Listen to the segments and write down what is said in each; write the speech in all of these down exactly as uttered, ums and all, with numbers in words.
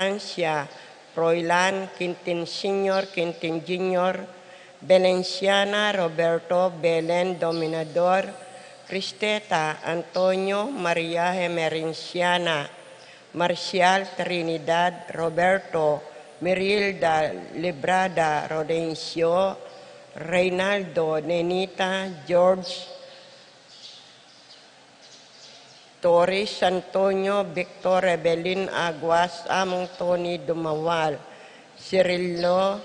Francia, Froilan Quintin Senior, Quintin Junior, Belenciana Roberto, Belen Dominador, Cristeta Antonio, Maria Emerenciana, Marcial Trinidad Roberto, Mirilda Librada Rodencio, Reynaldo Nenita, George Torres Antonio, Victor Evelyn Aguas, Among Tony Dumawal, Cirilo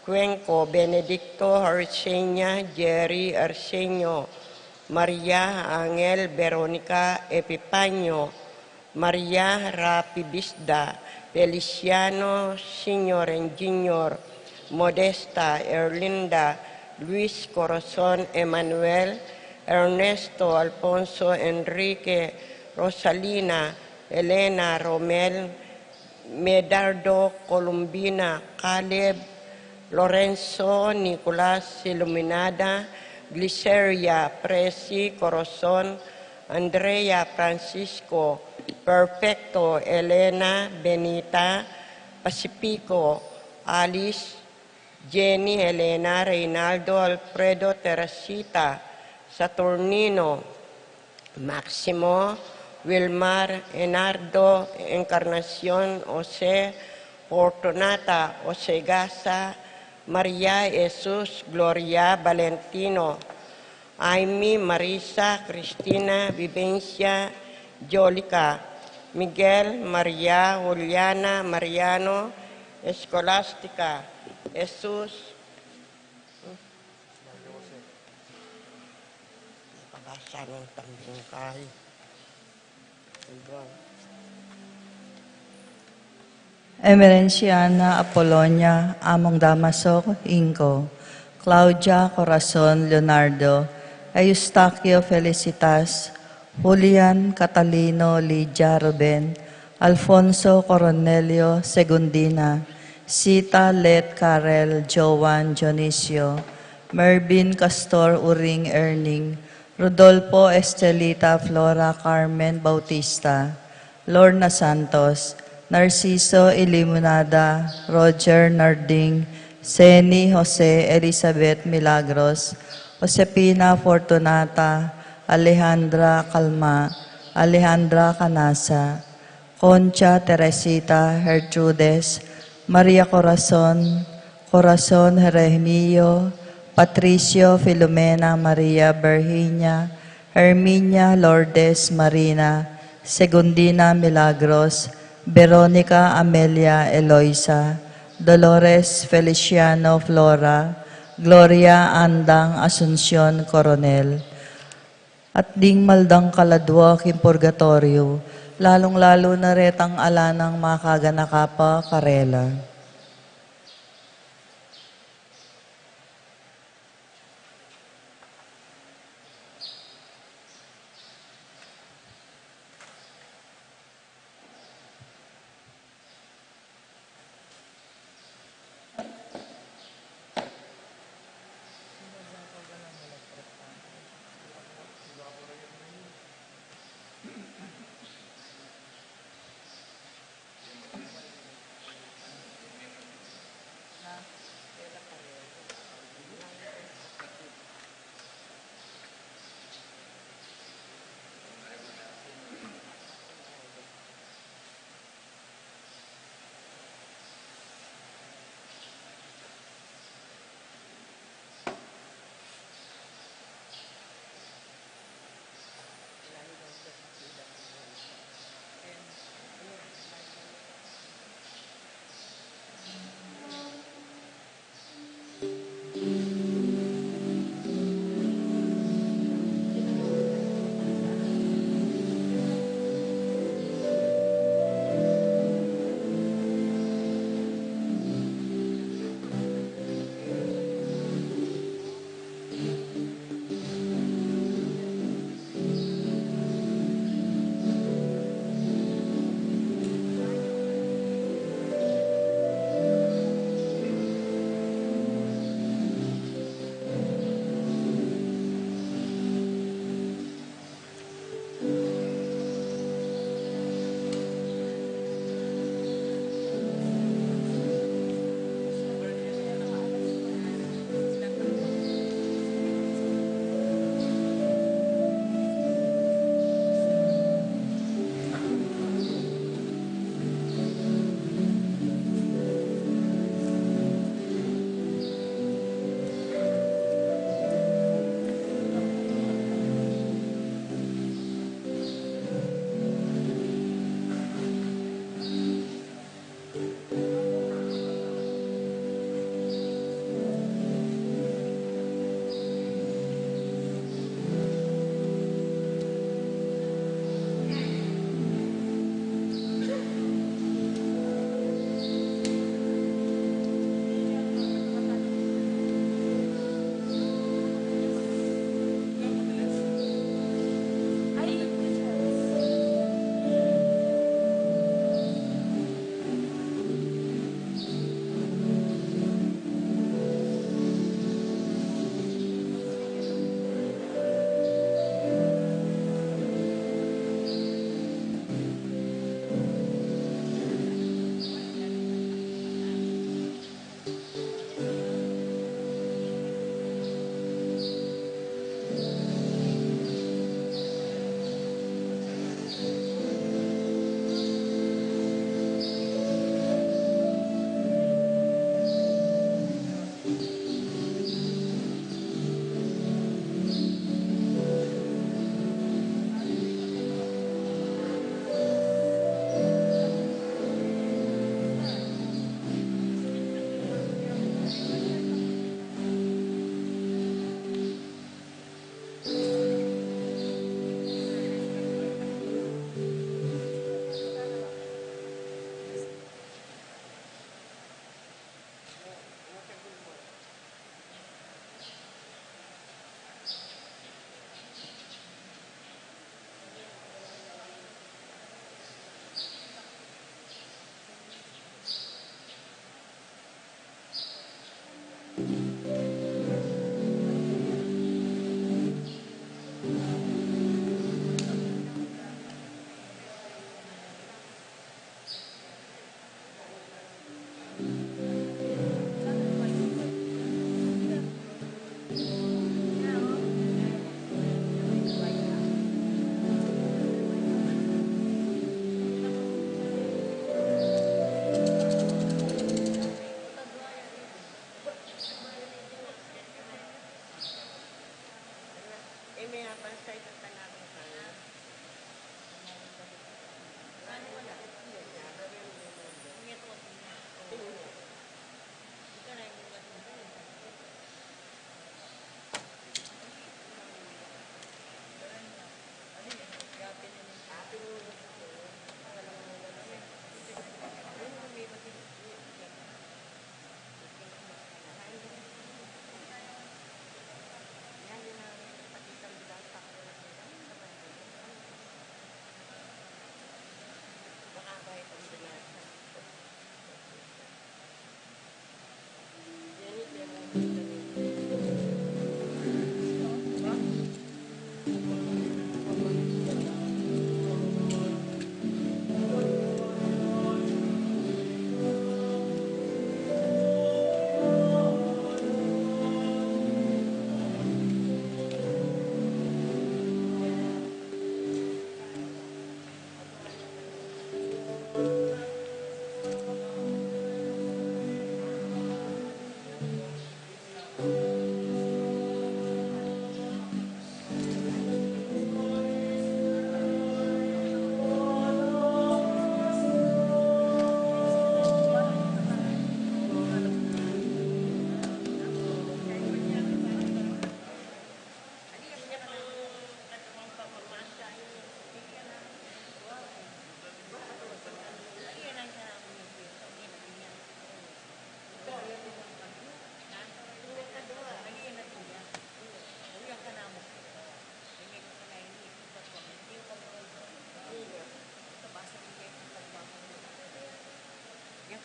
Cuenco, Benedicto Arseña, Jerry Arseño, Maria Angel, Veronica Epifanio, Maria Rapi Bisda, Feliciano Senior and Junior, Modesta, Erlinda, Luis Corazon, Emmanuel, Ernesto, Alfonso, Enrique, Rosalina, Elena, Romel, Medardo, Columbina, Caleb, Lorenzo, Nicolas, Iluminada, Gliceria, Presi, Corazon, Andrea, Francisco, Perfecto, Elena, Benita, Pacifico, Alice, Jenny, Elena, Reynaldo, Alfredo, Teresita, Saturnino, Maximo, Wilmar, Enardo, Encarnacion, Jose, Fortunata, Jose Gasa, Maria, Jesus, Gloria, Valentino, Aimee, Marisa, Cristina, Vivencia, Jolica, Miguel, Maria, Juliana, Mariano, Escolastica, Jesus. Nabasa ng tambingkay. Emerenciana Apolonia, Among Damaso, Inco, Claudia Corazon Leonardo, Eustaquio Felicitas, Julian Catalino, Lydia Ruben, Alfonso Coronelio, Segundina, Sita Let Carel, Joan Dionisio, Mervin Castor Uring Erning, Rodolfo Estelita Flora Carmen Bautista, Lorna Santos, Narciso Ilimunada, Roger Narding, Seni Jose, Elizabeth Milagros, Josefina Fortunata, Alejandra Calma, Alejandra Canasa, Concha, Teresita, Gertrudes, Maria Corazon, Corazon, Herminio, Patricio, Filomena, Maria, Virginia, Herminia, Lourdes, Marina, Segundina, Milagros, Veronica, Amelia, Eloisa, Dolores, Feliciano, Flora, Gloria, Andang, Asuncion, Coronel. At ding maldang kaladwa king purgatoryo, lalung-lalu na retang ala nang makaganaka pa karela.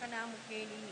Namu keni.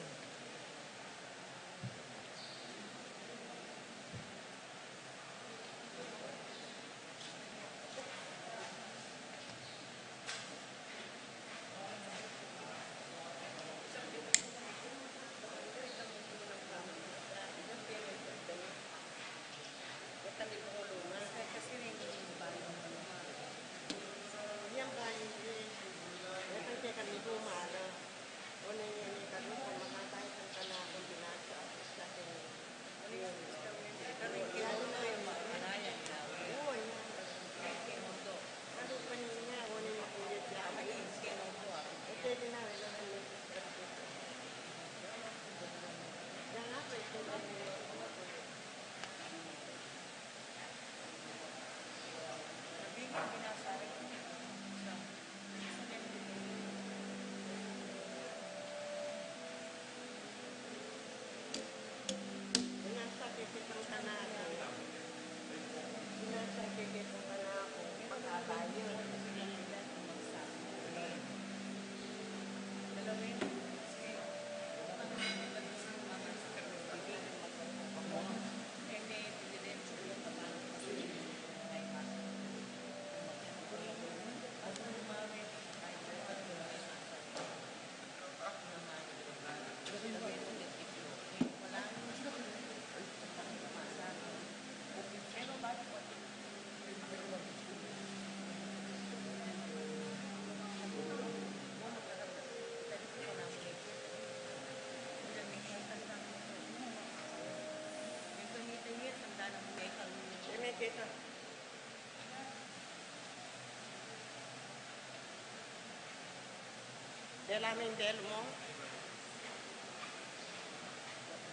Dela me ing belu mu.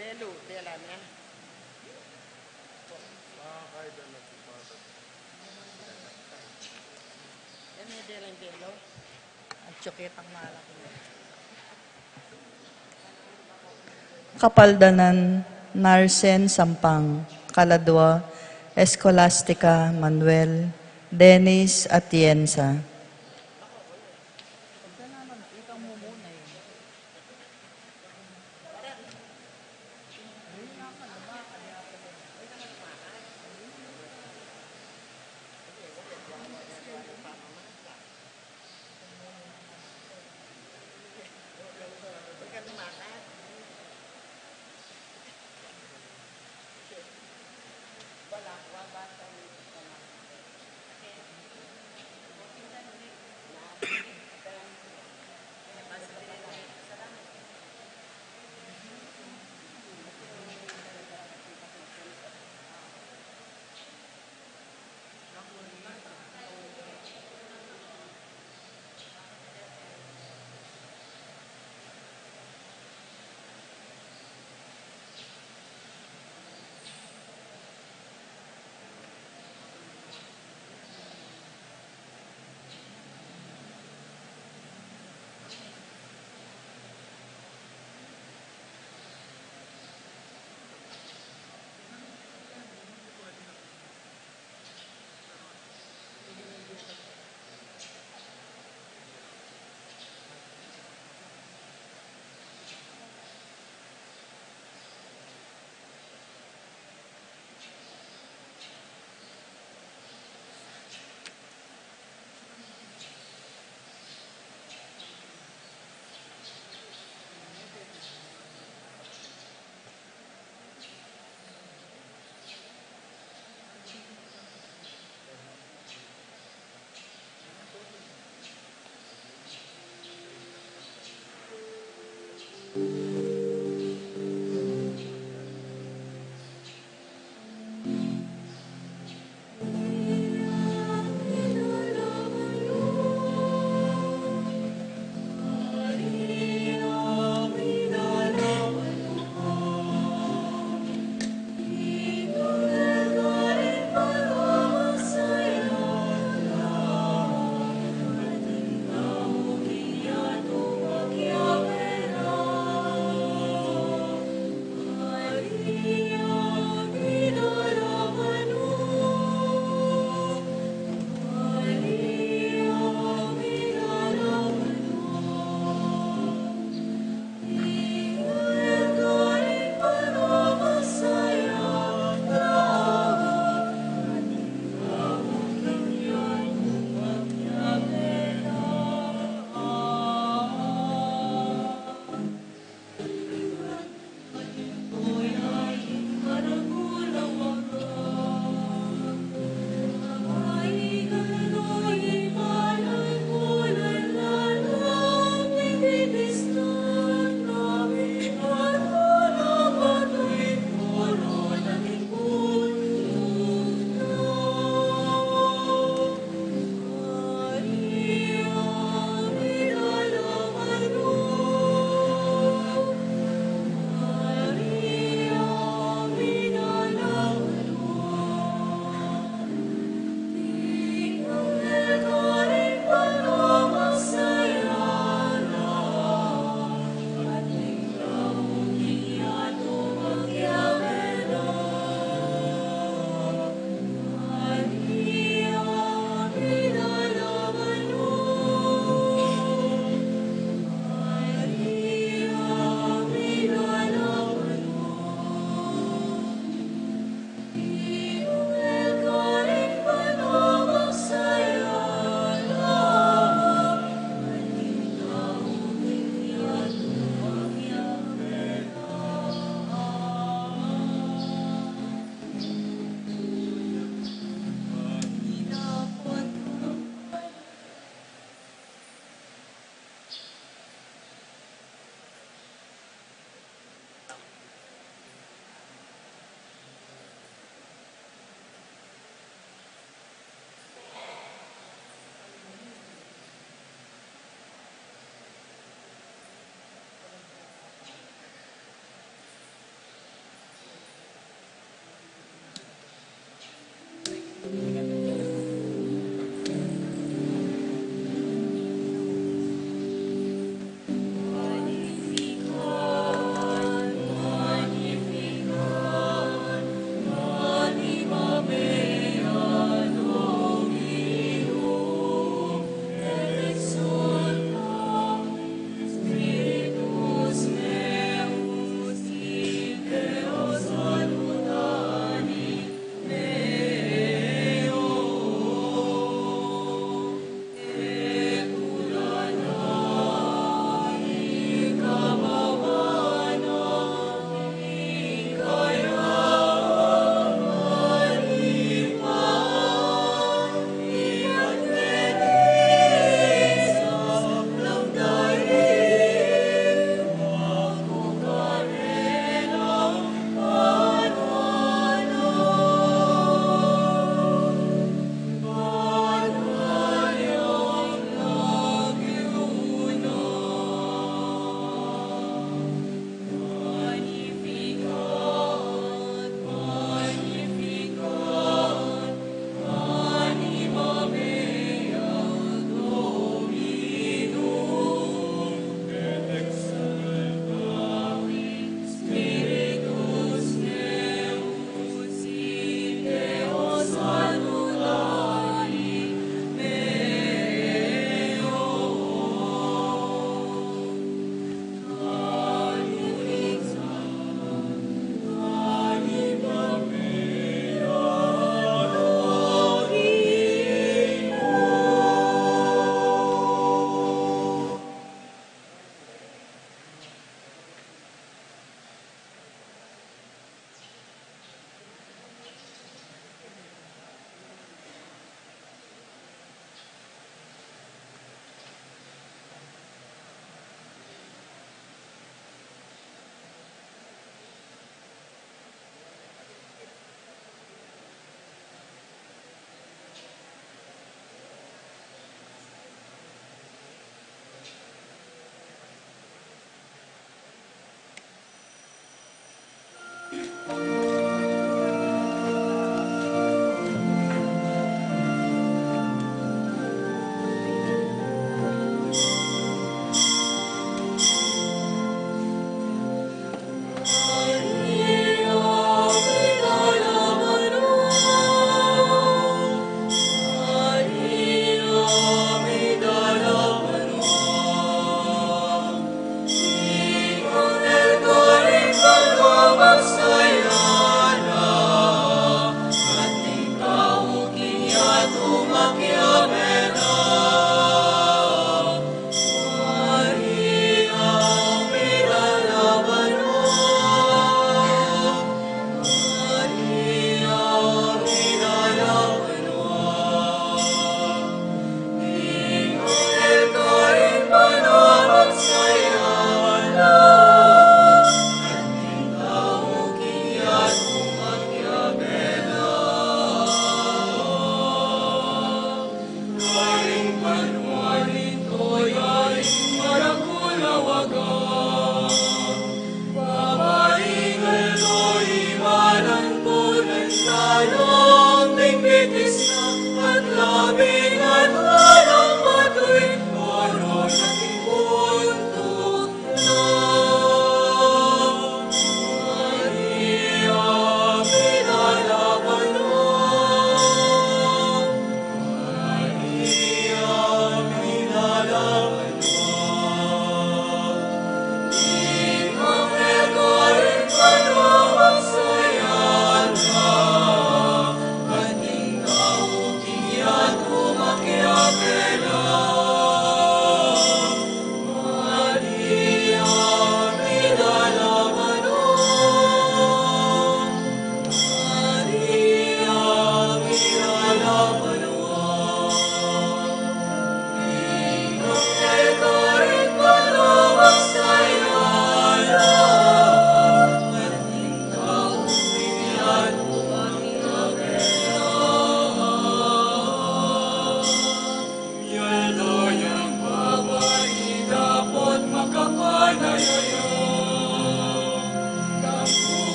Belu, dela me. Dela me, dela ing belu. Kapaldanan, Narsen Sampang, kaladwa, Escolastica Manuel, Dennis Atienza.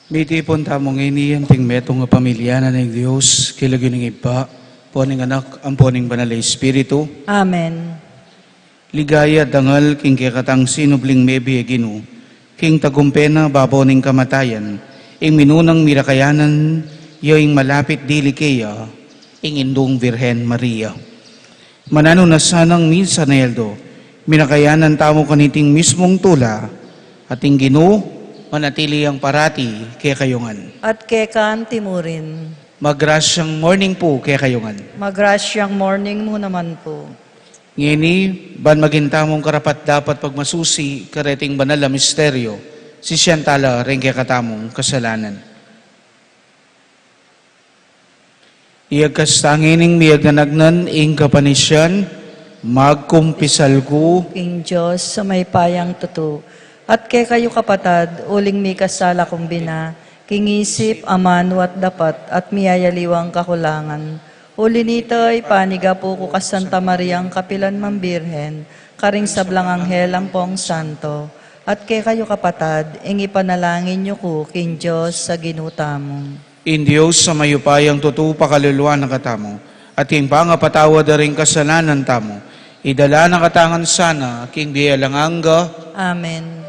Mitipun tamu ngeni anting metung a pamilya na ning Dios, king lagyu ning Ibpa, ampo ning Anak, ampo ning Banal a Espiritu. Amen. Ligaya at dangal king kekatang sinubling mebie, Ginu, king tagumpe na babo ning kamatayan, ing minunang mirakayanan ya ing malapit dili keya, ing Indung Virgen Maria. Mananu na sanang minsan a aldo, mirakayanan tamu kaniting mismung tula, at ing Ginu manatili yang parati kekayu ngan. At keka anti mu rin. Magrasyang morning pu kekayu ngan. Magrasyang morning mu naman pu. Ngeni, ban maging tamung karapat-dapat pagmasusi kareting banal a misteryo, sisian tala ring kekatamung kasalanan. Iyagkas ta ngening miyagnanagnan ing kapanisian, magkumpisal ku king Dios a mayupayang tutu, at kekayu kapatad, uling mikasala kung bina, king isip, amanu at dapat, at miyayaliwang kakulangan. Uli nita, ipanigapu ku kang Santa Mariang kapilan man Birhen, karing sablang anghel ampong santo, at kekayu kapatad, ing ipanalangin yu ku king Dios a Ginu tamu. Ing Dios a mayupayang tutu pakaluluan na katamu, at ing pangapatawad da ring kasalanan tamu, idala na katamu ngan sana king bie alang angga. Amen.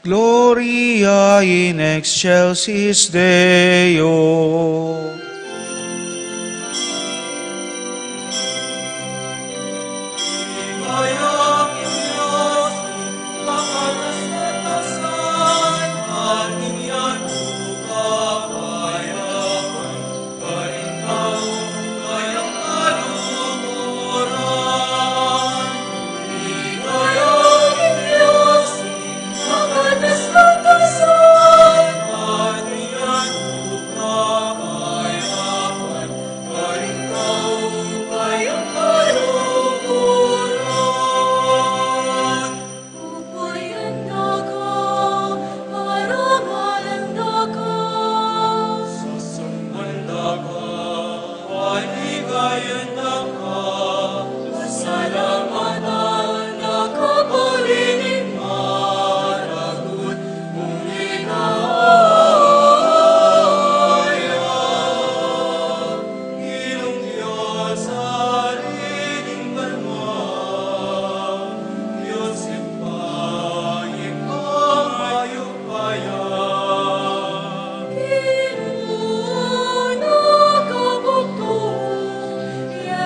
Gloria in excelsis Deo. Upayan da ka, parangalan da ka, sasamban da ka, paligayan da ka, pasalamatan da ka, purihin maragut, kung ikaw ay Ginung Dios, Ari ning banua, Dios Ibpa, Ibpa mayupaya. Ginung nakabugtung, ya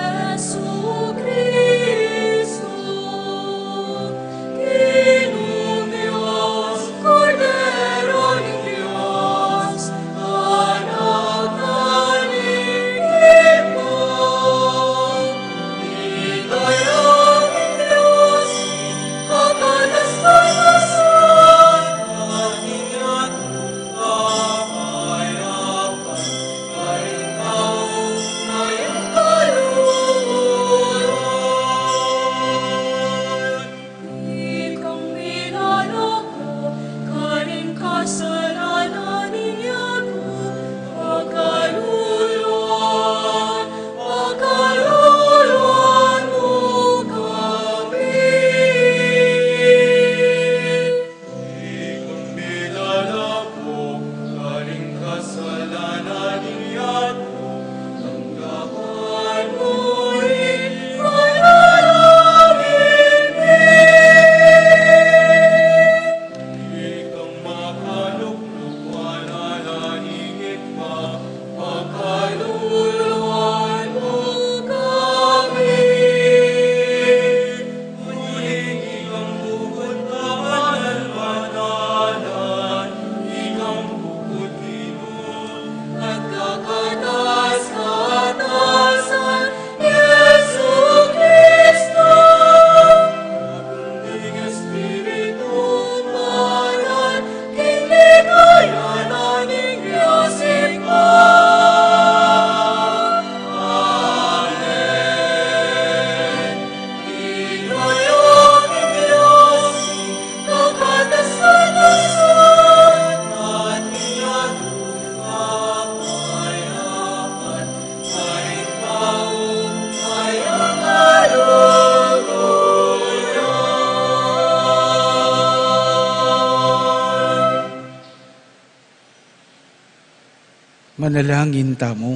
Manalangin tamu.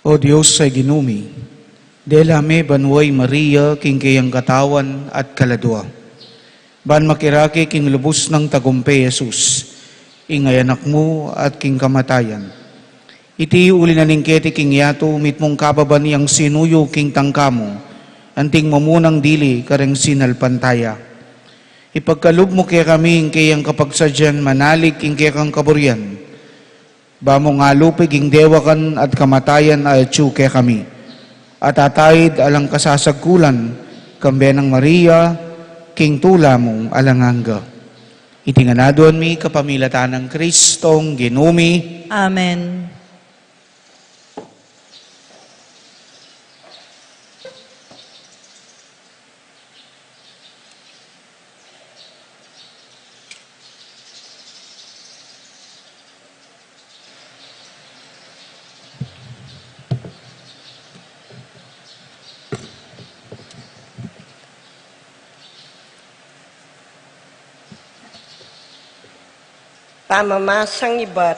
O Dios a Ginu mi, dela me banua i Maria king keyang katawan at kaladua, ban makirake king lubus nang tagumpe Jesus, ing anak mu at king kamatayan. Iti uli na ning keti king yatu, mitmung kababan yang sinuyu king tangka mu, anting mamunang dili kareng sinalpantaya. Ipagkalub mu kekami ing keyang kapagsadyan manalig king kekang kaburian, ba mung alupig ing dewakan at kamatayan a atyu kekami, at ataid alang kasasagkulan, kambe nang Maria, king tula mung alang angga. Iti ngan aduan mi kapamilatan nang Kristong Ginu mi. Amen. Pamamasang ibat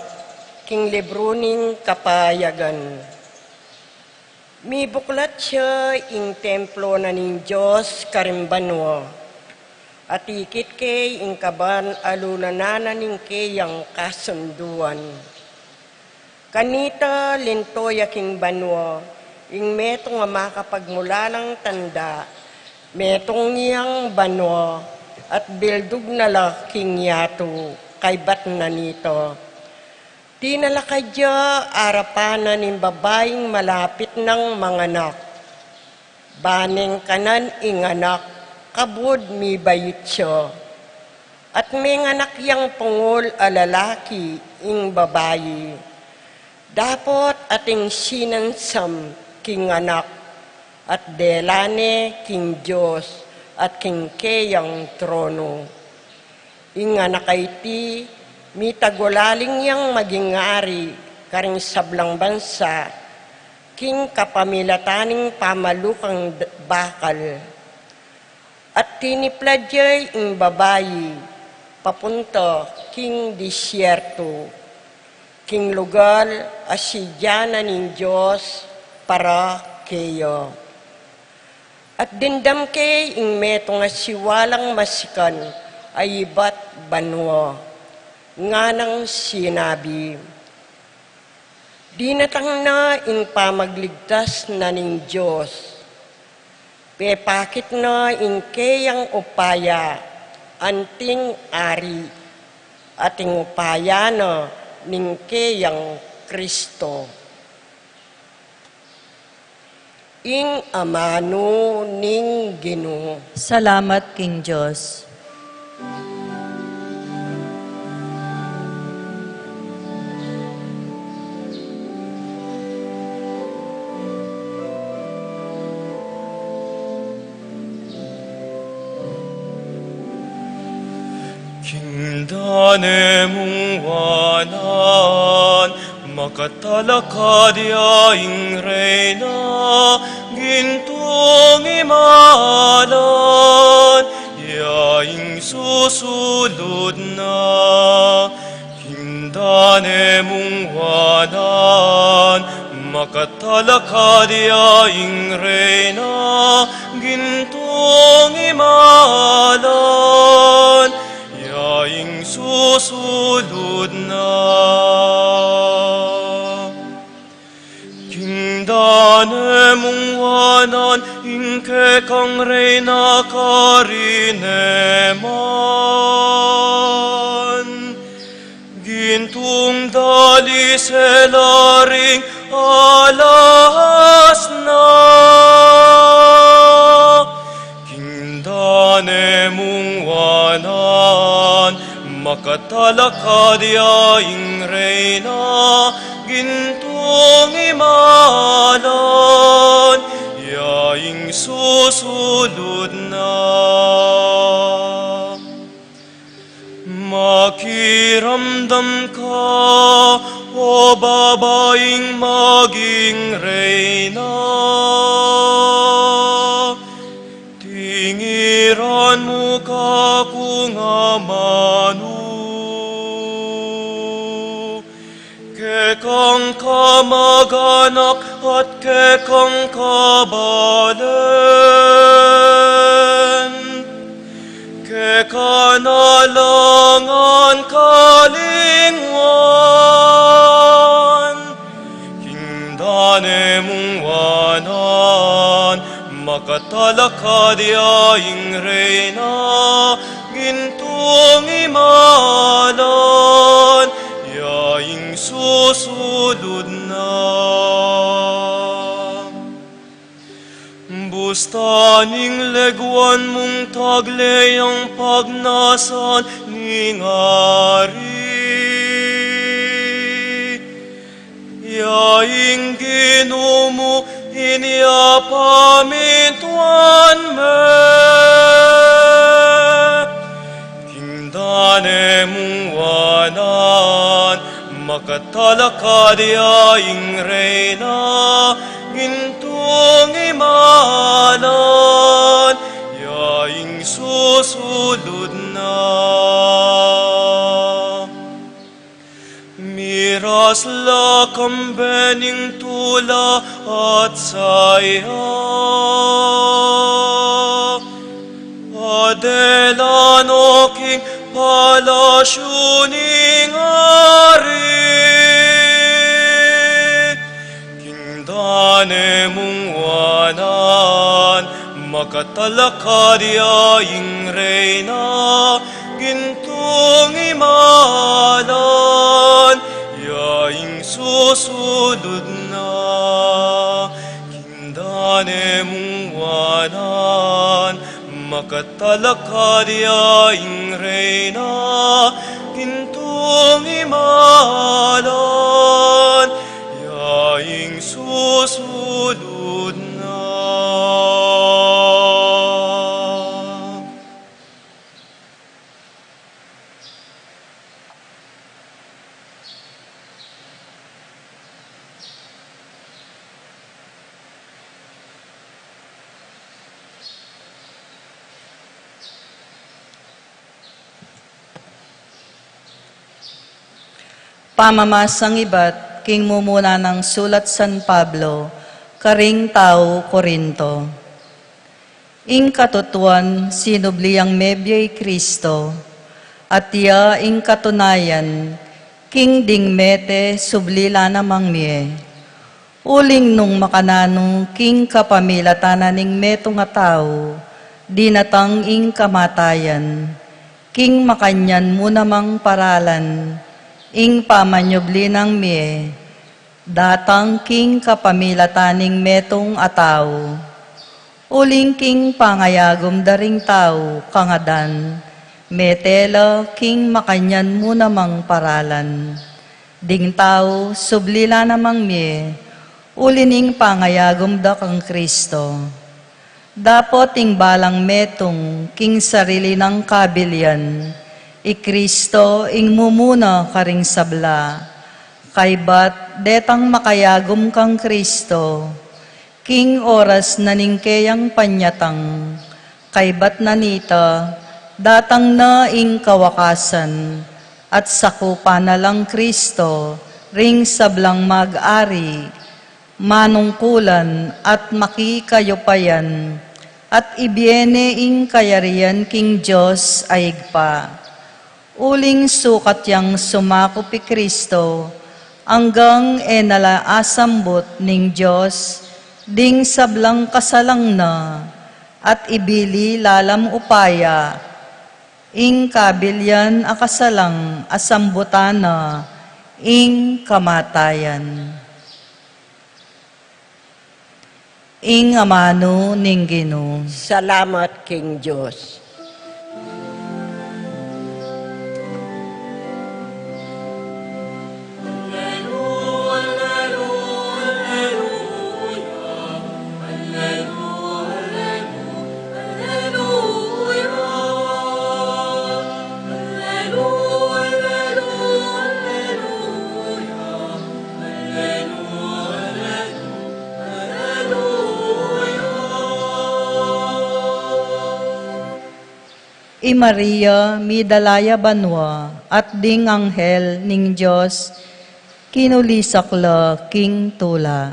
king libru ning Kapayagan. Mibuklat ya ing templo na ning Dios karing banua, at ikit ke ing kaban alunan na ning keyang kasunduan. Kanita linto ya king banua ing metung a makapagmulalang tanda, metung yang banua at bildug na la king yatu kaybat na nita. Tinalakad ya arapan na ning babaing malapit nang manganak. Ba neng kanan ing anak, kabud mibayut ya. At menganak yang pungul a lalaki ing babai. Dapot ating sinansam king anak, at dela ne king Dios at king keyang trono. Ing anak a iti, mitagulaling yang maging ari karing sablang bansa, king kapamilatan ning pamalukang d-, bakal. At tiniplad ya ing babai papunta king disyerto, king lugal a sidya na ning Dios para keya. At dimdam ke ing metung a siwalang masikan a ibat banua, nganang sinabi, "Dinatang na ing pamagligtas na ning Dios. Pepakit na ing keyang upaya anting ari, at ing upaya na ning keyang Kristo." Ing amanu ning Ginu. Salamat king Dios. King dane mung wanan, makatalakad ya ing Reyna, gintung imalan, ya ing susulud na. King dane mung wanan, makatalakad ya ing Reyna, gintung imalan, ya ing susulud na. King dane mung wanan, ing kekang Reyna karin e man. Gintung dalisel a ring alas na. King dane mung wanan, makatalakad ya ing Reyna, gintung imalan, ya ing susulud na. Makiramdam ka, o babaing maging reyna, tingiran mu ka kung amanu. anak at kekang kabalen, keka na la ngan kalingwan, king dane mung wanan, makatalakad ya ing Reyna, gintung imalan, ya ing susulud na. Busta ning leguan mung tagle yang pagnasan ning ari, ya ing Ginu mu inya pamintuan me. King dane mung wanan, makatalakad ya ing Reyna, gintung imalan, ya ing susulud na. Miras la kambe ning tula at saya, adela no king palasyu ning ari. King dane mung wanan, makatalakad ya ing Reyna, gintung imalan, ya ing susulud na. King dane mung wanan, makatalakad ya ing Reyna, gintung imalan, ya ing susulud na. Pamamasang ibat king mumuna nang sulat San Pablo karing tau Corinto. Ing katutuan, sinubli yang mebie i Cristo, at ya ing katunayan, king ding mete subli la namang mie. Uling nung makananu king kapamilatan na ning metung a tau, dinatang ing kamatayan, king makanyan mu namang paralan, ing pamanyubli nang mie, datang king kapamilatan ning metung a tau. Uling king pangayagum da ring tau kang Adan, mete la king makanyan mu namang paralan. Ding tau, subli la namang mie, uli ning pangayagum da kang Cristo. Dapot ing balang metung king sarili nang kabilian, i Cristo ing mumuna karing sabla. Kaybat detang makayagum kang Cristo, king oras na ning keyang panyatang, kaybat na nita, datang na ing kawakasan, at sakupan na lang Cristo ring sablang mag-ari, manungkulan at makikayupayan, at ibie ne ing kayarian king Dios a Ibpa. Uling sukat yang sumakup i Cristo, anggang e na la asambut ning Dios ding sablang kasalang na, at ibili la lam upaya ing kabilian a kasalang a sambutan na ing kamatayan. Ing amanu ning Ginu. Salamat king Dios. I Maria, midala ya banua, at ding anghel ning Dios, Kinulisak la king tula.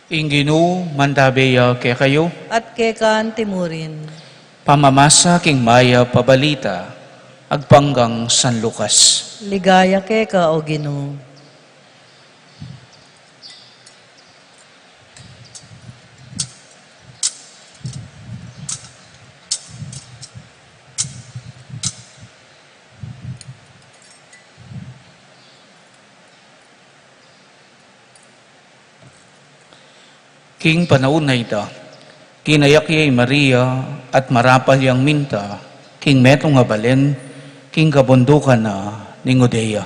Ing Ginu mantabe ya kekayu. At keka anti mu rin. Pamamasa king Mayap a Balita agpang kang San Lucas. Ligaya keka, O Ginu. King panaun a ita, kinayak ya i Maria at marapal yang minta king metung a balen king kabundukan na ning Judea.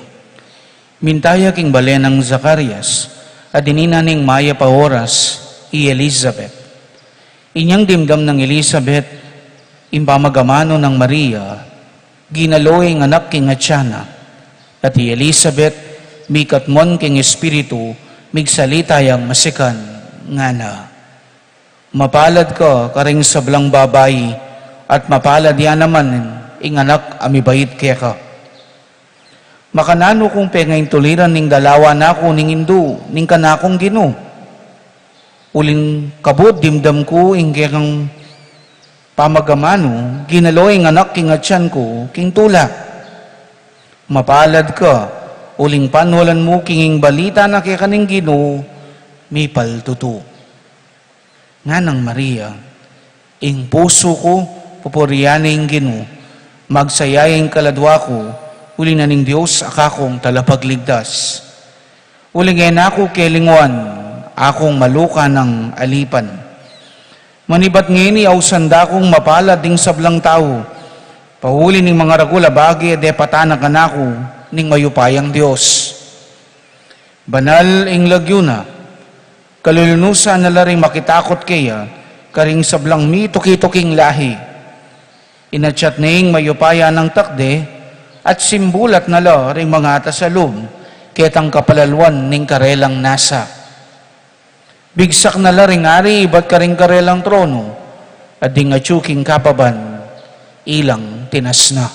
Minta ya king balen nang Zacarias, at dinina ning mayap a oras i Elizabeth. Inyang dimdam nang Elizabeth ing pamagamanu nang Maria, ginalo ing anak king atian na. At i Elizabeth, mikatmon king Espiritu, migsalita yang masikan, ngana: Mapalad ka karing sablang babai, at mapalad ya naman ing anak a mibait keka. Makananu kung pengaintuliran ning dalawa naku ning indu ning kanakung Ginu? Uling kabud dimdam ku ing kekang pamagamanu, ginalo ing anak king atian ku king tula. Mapalad ka, uling panualan mu king ing balita na keka ning Ginu mipaltutu. Nganang Maria: Ing pusu ku pupurian ne ing Ginu, magsaya ya ing kaladua ku uli na ning Dios a kakung Talapagligtas. Uling e na ku kelinguan, akung maluka nang alipan. Manibat ngeni ausan da kung mapalad ding sablang tau, pauli ning mangaragul a bage a depatan na kanaku ning mayupayang Dios. Banal ing lagyu na, kalulunusan na la ring makitakut keya karing sablang mituki-tuking lahi. Inatyat ne ing mayupaya nang takde, at simbulat na la ring mangatas a lub ketang kapalaluan ning karelang nasa. Bigsak na la ring ari ibat karing karelang tronu, at ding atyu king kapaban ilang tinasna.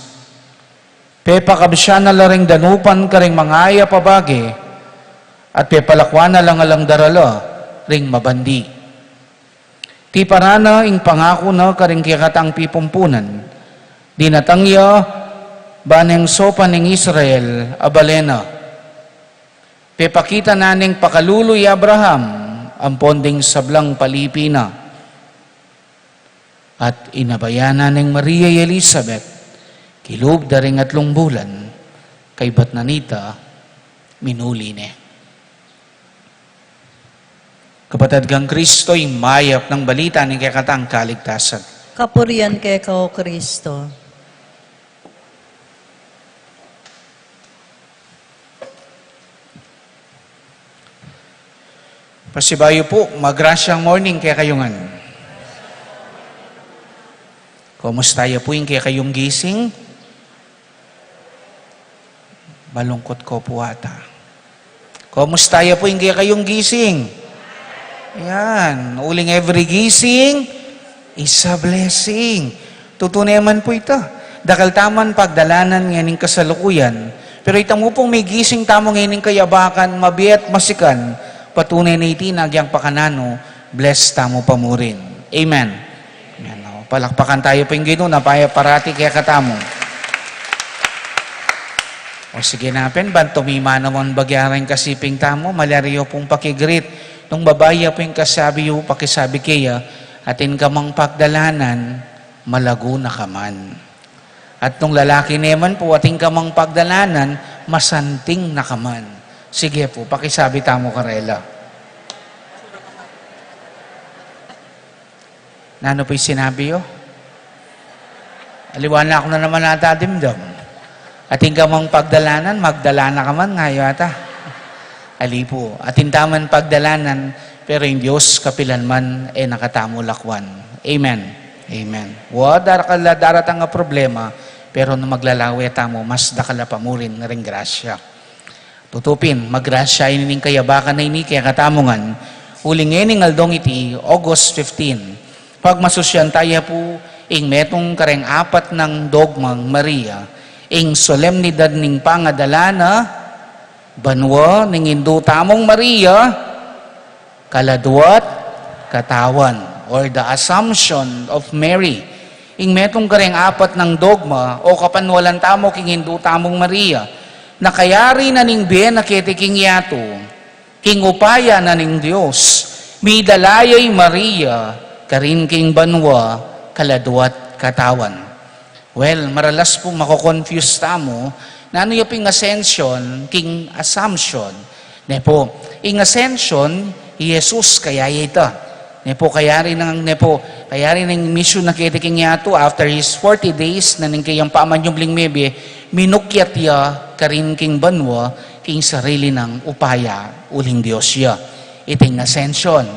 Pepakabsyan na la ring danupan karing mangayap a bage, at pepalakwan na la ngan lang darala ring mabandi. Tiparan na ing pangaku na karing kekatang pipumpunan, dinatang ya ba neng sopan ning Israel a bale na. Pepakita na neng pakalulu i Abraham ampon ding sablang palipi na. At inabayan na neng Maria i Elizabeth kilub da ring atlung bulan, kaybat na nita minuli ne. Kapatad kang Kristo, ing mayap nang balita ning kekatang kaligtasan. Kapurian keka, O Kristo. Pasibayu pu, magrasyang morning kekayu ngan. Kumusta ya pu ing kekayung gising? Malungkut ko pu ata. Kumusta ya pu ing kekayung gising? Yan, uling every gising is a blessing. Tutu ne man pu ita. Dakal tamu man pagdalanan ngening kasalukuyan. Pero ita mu pung migising tamu ngening kayabakan, mabiet, masikan, patunay na iti na agyang pakananu, bless tamu pa murin. Amen. Amen. O, palakpakan tayu pu ing Ginu, na paya parati kekatamu. O sige na pin, ban tumima naman bagya ring kasiping tamu, malyari yu pung pakigreet. Nung babai ya pu ing kasabi yu, pakisabi keya, atin ka mang pagdalanan, malagu na ka man. At nung lalaki ne man pu, atin ka mang pagdalanan, masanting na ka man. Sige pu, pakisabi tamu karela. Nanu pu ing sinabi yu? Aliwa na ku na naman ata dimdam. Atin ka mang pagdalanan, magdalana ka man, nga yu ata. Ali pu, atin taman pagdalanan, pero ing Dios kapilan man e na katamu lakwan. Amen. Amen. Wa, darakal a daratang a problema, pero nung maglalawe tamu, mas dakal a pa murin ring grasya. Tutu pin, magrasya ini ning kayabakan a ini kekatamu ngan, uling e ning aldong iti, August fifteen. Pagmasusyan taya pu, ing metung kareng apat nang dogmang Maria, ing solemnidad ning pangadala na banua ning Indu tamung Maria, kaladwa't katawan, or the Assumption of Mary. Ing metung kareng apat nang dogma o kapanwalan tamu king Indu tamung Maria, na kayari na ning bie na keti king yatu, king upaya na ning Dios, midala ya i Maria karin king banua, kaladwa't katawan. Well, maralas pung mako-confuse tamu, nanu ya pung Ascension, king Assumption. Ne pu, ing Ascension, i Jesus kaya ya ita. Ne pu, kayari nang, ne pu, kayari nang misyun na keti king yatu, after his forty days, na ning kayang pamanyubling mebie, minukyat ya karin king banua, king sarili nang upaya, uling Dios ya. Ita ing Ascension.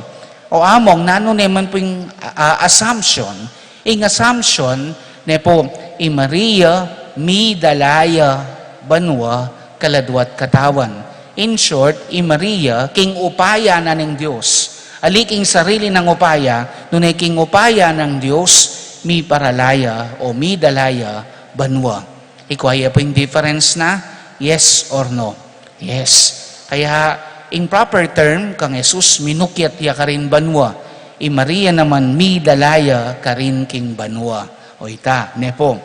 O among, nanu naman pu ing, a, a, Assumption? Ing Assumption, ne pu, i Maria, midala ya banua, kaladwa't katawan. In short, i Maria, king upaya na ning Dios. Ali king sarili nang upaya, nune king upaya nang Dios, miparala ya o midala ya banua. Ikwa ya pu ing difference na, yes or no? Yes. Kaya, ing proper term, kang Jesus, minukyat ya karin banua. I Maria naman, midala ya karin king banua. O ita, ne pu.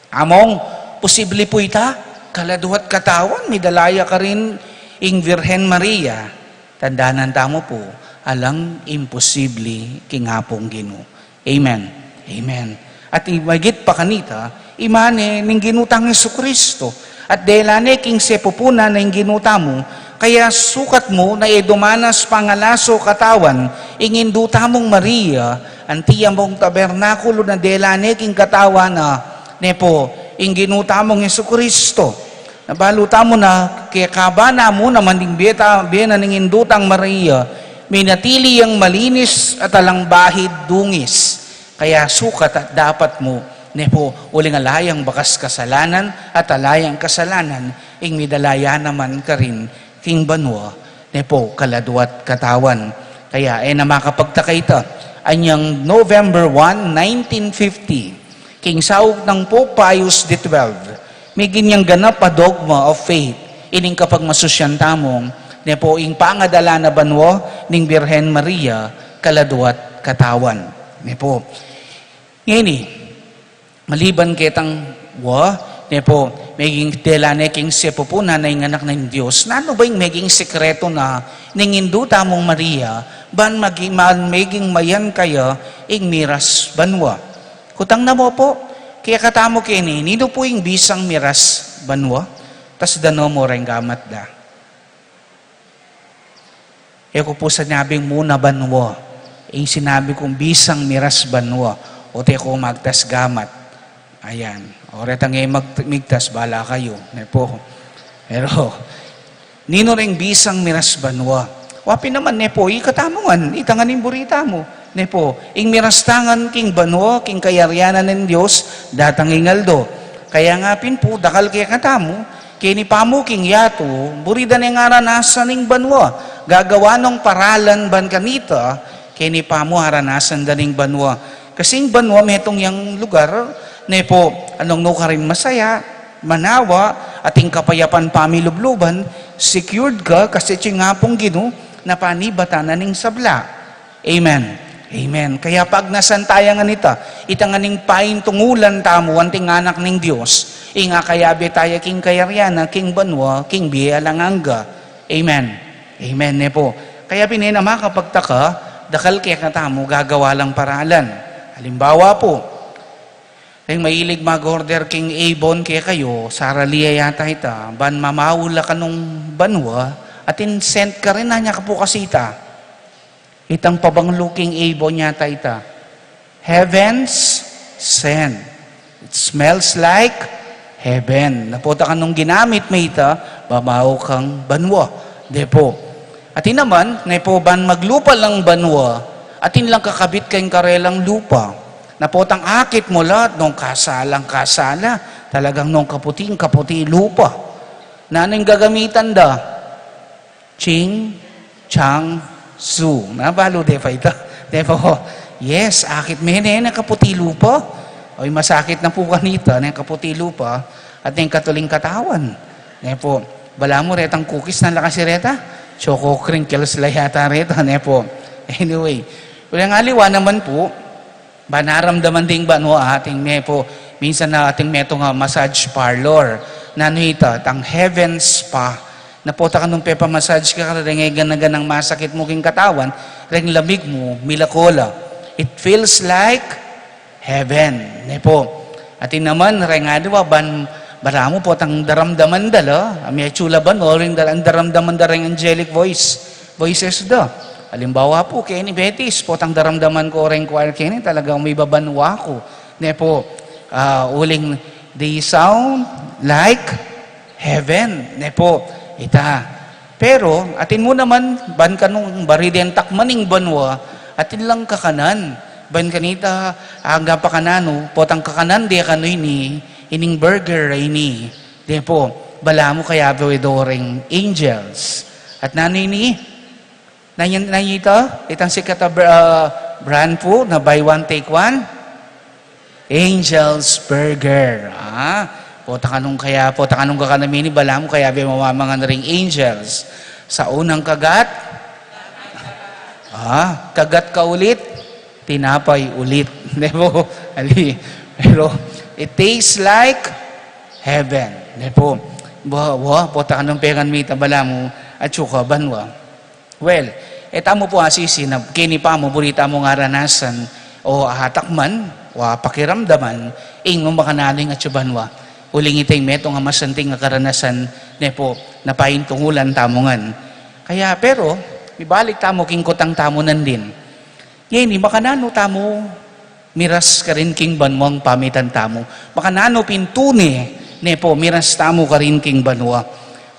Among, posible pu ita, kaladwa't katawan, midala ya karin ing Virgen Maria. Tandanan tamu pu, alang imposible king Apung Ginu. Amen. Amen. At i-, mahigit pa kanita, imane ning Ginu tang Jesucristo, at dela ne king sepupunan na ing Ginu tamu, kaya sukat mu na e dumanas pangalaso katawan, ing Indu tamung Maria, anti among tabernakulo na dela ne king katawan na, ne pu, ing Ginu tamung Jesucristo. Na balu tamu na, kekaba na mu naman ding bie ta, bie na ning Indu tang Maria, minatili yang malinis at alang bahid dungis. Kaya sukat at dapat mu, ne pu, uling ala yang bakas kasalanan at ala yang kasalanan, ing midala ya naman karin king banua, ne pu, kaladwa't katawan. Kaya, e na makapagtaka ita, anyang November one, nineteen fifty, king saug nang Pope Pius the twelfth, meging yang ganap a dogma of faith, ining kapagmasusyan tamung, ne pu, ing pangadala na banua ning Birhen Maria, kaladwa't katawan. Ne pu. Ngeni, maliban ketang wa, ne pu, meging dela ne king sepupunan na ing Anak ning Dios, nanu ba ing meging sekretu na ning Indu tamung Maria, ban magi-, ban meging mayan kaya ing miras banua? Kutang na mu pu, kekatamu keni, ninu pu ing bisang miras banua? Tas danu mu reng gamat da. E ku pu sinabing muna banua. Ing sinabi kung bisang miras banua. O te ku magtas gamat. Ayan. O retang e mag-, migtas, bala kayu. Ne pu. Pero, ninu reng bisang miras banua? Wa pin naman, ne pu, ikatamu ngan, ita ngan ing buri tamu. Ne pu, ing miras ta ngan king banua, king kayarian na ning Dios, datang ing aldo. Kaya nga pin pu, dakal kekatamu, keni pamu king yatu, buri da neng aranasan ing banua. Gagawan nong paralan ban kanita, keni pamu aranasan da ning banua. Kasi ing banua metung yang lugar, ne pu, anong nu karin masaya, manawa, ating kapayapan pamilubluban, secured ka, kasi ing Apung Ginu, na panibatan na ning sabla. Amen. Amen. Kaya pagnasan taya ngan ita, ita ngan ing paintungulan tamu, anting anak ning Dios, ing akayabe taya king kayarian na, king banua, king bie alang angga. Amen. Amen, ne pu. Kaya pin e na makapagtaka, dakal kekatamu gagawa lang paralan. Halimbawa pu, ring mailig mag-order king Avon kekayu, Sara Lee yata ita, ban mamaula ka nung banua, atin scent karin, anya ka pu kasi ita. Itang pabanglu king Avon yata ita. Heaven's scent. It smells like heaven. Na pu, ta kanung ginamit me ita, bamau kang banua. Depo. Atin naman, nepo, ban maglupa lang banua, atin lang kakabit keng karelang lupa. Na potang akit mu la, nung kasalang kasala, talagang nung kaputing kaputi lupa. Nanu ing gagamitan da? Ching, chang, su. Na, balu de pa ita? Depo, yes, akit me ne, ne kaputi lupa. Oy, masakit na pu kanita, ne kaputi lupa, at ne katuling katawan. Nepo, balamu retang cookies na la kasi reta. Choco crinkles la yata reta, nepo. Anyway, uling aliwa naman pu, banaramdaman ding banua atin, nepo, minsan na atin metung a massage parlor. Nanu ita? Tang heaven spa. Na pota ka nung pepa-massage ka, reng e gana-ganang masakit mu king katawan, reng lamig mu, milako la. It feels like heaven, nepo. Atin naman, reng aliwa, ban, balamu potang daramdaman da la, a, me atiu la banua, uling da la, daramdaman da reng angelic voice, voices da. Alimbawa pu, keni Betis, potang daramdaman ku reng choir keni, talagang mibabanua ku. Nepo, a, uling, they sound like heaven, nepo. Ita. Pero, atin mu naman, ban ka nung bari deng takman ning banua, atin lang kakanan. Ban kanita, anggang pakananu, potang kakanan de kanu ini, ining burger a ini. Depo, balamu kayabe do reng angels. At nanu ini? Nanu, nanu ita? Itang sikat a br-, a, brand pu, na buy one, take one? Angel's Burger. A, pota ka nung kaya, pota ka nung kakanam ini, balamu kayabe mamamangan ring angels. Sa unang kagat, a, kagat ka ulit, tinapay ulit. Depo, ali, pero, it tastes like heaven. Depo, wa, wa, pota ka nung pengan mita, balamu, atiu ka banua. Well, e tamu pu asisi na keni pa mu buri tamung aranasan o atakman o apakiramdaman ing makananu ing atiu banua. Uling ita ing metung a masanting a karanasan, nepo, na paintungulan tamu ngan. Kaya, pero, mibalik tamu king kutang tamu nandin. Ngeni, makananu tamu miras karin king banuang pamitan tamu? Makananu pin tune, nepo, miras tamu karin king banua?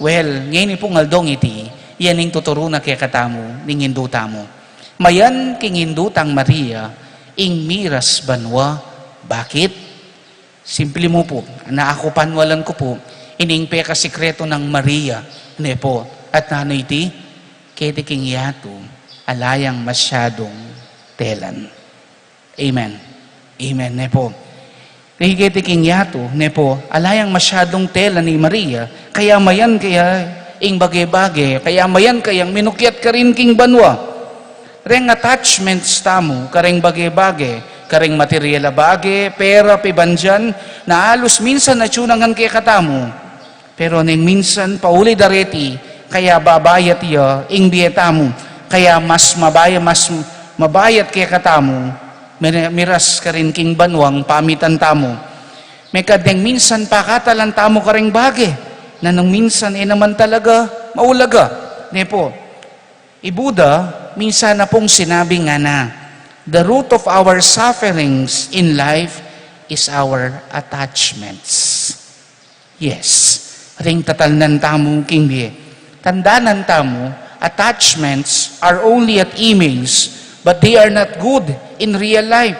Well, ngeni pung aldong iti, iya ing tuturu na kekatamu ning Indu tamu. Mayan king Indu tang Maria ing miras banua. Bakit? Simpli mu pu, na aku panwalan ku pu, ining pekasikretu nang Maria, nepo, at nanu iti? Keti king yatu, ala yang masyadung telan. Amen. Amen, nepo. Keti king yatu, nepo, ala yang masyadung telan i Maria, kaya mayan kaya ing bage-bage, kaya mayan kayang minukyat karin king banua. Reng attachments tamu kareng bage-bage, kareng material a bage, pera, pibandian, na alus minsan atiu na ngan kekatamu. Pero neng minsan, pauli da reti, kaya babayat ya ing bie tamu, kaya mas mabaya-, mas mabayat kekatamu, mire-, miras karin king banuang pamitan tamu. Mekad neng minsan pakatalan tamu kareng bage, na nung minsan e naman talaga maulaga, nepo. I Buddha, minsan na pung sinabi ngana, "The root of our sufferings in life is our attachments." Yes, ring tatalnan tamu king bie. Tandanan tamu, attachments are only at emails, but they are not good in real life.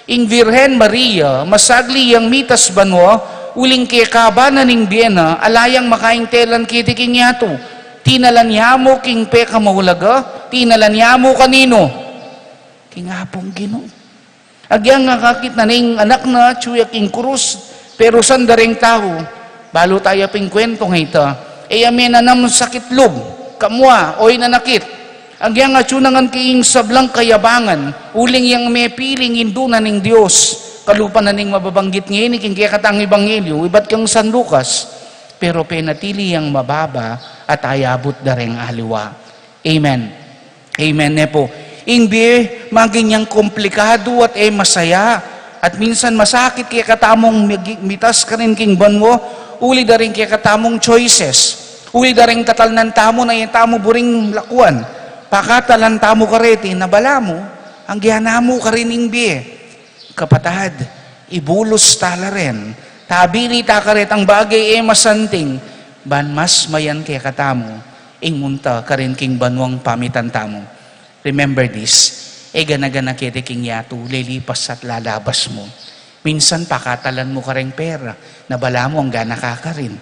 Ing Virgen Maria, masagli yang mitas banua, uling kekaba na ning bie na, ala yang makaing telan keti king yatu. Tinalan ya mu king pekamaulaga, tinalan ya mu kaninu? King Apung Ginu. Agyang akakit na ning anak na, atiu ya king krus, perusan da reng tau, balu taya pin kuwentu ngeni, e ya menanam sakit lub, kamua, o inanakit. Agyang atiu na ngan king sablang kayabangan, uling yang mepiling Indu na ning Dios, kalupa na ning mababanggit ngeni king kekatang ebanghelyu, ibat kang San Lucas, pero penatili yang mababa at ayabut da reng aliwa. Amen. Amen, nepo. Ing bie, maging yang komplikadu at e masaya, at minsan masakit kekatamung migi-, mitas karin king banua, uli da ring kekatamung choices, uli da ring tatalnan tamu na e tamu buring lakuan, pakatalan tamu kareti na balamu, anggianamu karin ing bie. Kapatad, ibulus ta la ren, tabili ta karetang bage e masanting, ban mas mayan kekatamu, ing munta karin king banuang pamitan tamu. Remember this, e gana-gana keti king yatu lilipas at lalabas mu. Minsan pakatalan mu kareng pera, na balamu angga na ka karin.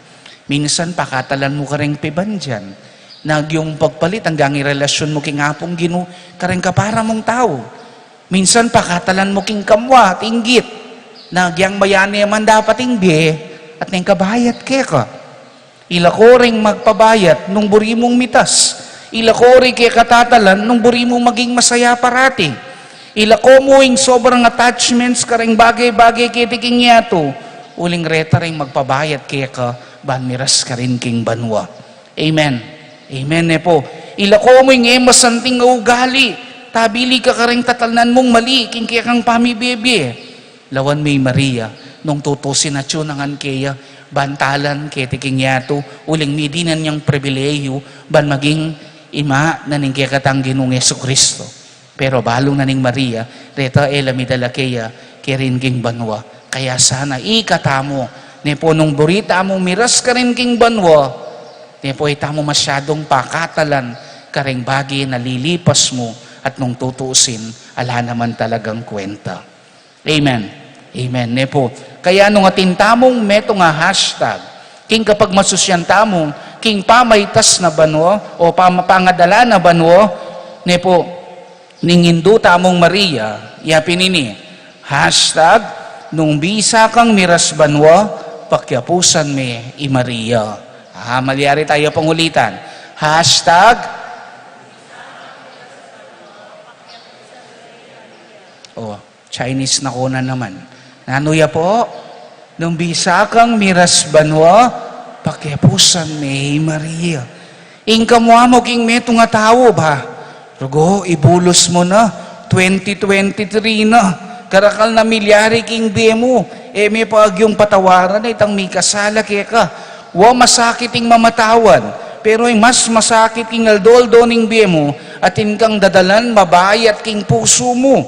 Minsan pakatalan mu kareng pibandian, na agyang pagpalit anggang ing relasyon mu king Apung Ginu kareng kapara mung tau. Minsan pakatalan mu king kamwa at inggit, na agyang mayane man dapat ing bie at neng kabayat keka. Ila ko ring magpabayat nung buri mung mitas. Ila ko ring kekatatalan nung buri mung maging masaya parati. Ila ko mu ing sobrang attachments kareng bage-bage keti king yatu, uling reta ring magpabayat keka ban miras karin king banua. Amen. Amen, ne po. Ila ko mu ing e masanting a ugali. Tabili ka kareng tatalnan mung mali king kekang pamibie-bie. Lawan me i Maria, nung tutusin atyu na ngan keya, bantalan keti king yatu, uling midinan yang pribilehiyu ban maging ima na ning kekatang Ginung Jesucristo. Pero balu na ning Maria, reta e la midala keya karin king banua. Kaya sana ikatamu, ne po, nung buri tamu miras karin king banua, ne po, e tamu masyadung pakatalan kareng bage na lilipas mu at nung tutusin, ala naman talagang kwenta. Amen. Amen. Ne po. Kaya nung atin tamung metung a hashtag king kapagmasusyan tamu king pamaitas na banua o pama-, pangadala na banua, ne po, ning Indu tamung Maria, ya pin ini, hashtag nung bisa kang miras banua, pakiapusan me i Maria. Ah, malyari taya pang ulitan. Hashtag Oh, Chinese na ko na naman. Nanu ya po? Nung bisa kang miras banua, pakiapusan me i Maria. Ing kamua mu king metung a tau ba? Rugo, ibulus mu na, twenty twenty-three na. Karakal na milyari king bie mu. E me pa agyung patawaran itang mikasala keka. Wa, masakit ing mamatawad. Pero ing mas masakit king aldo-aldo ning bie mu, atin kang dadalan mabayat king pusu mu.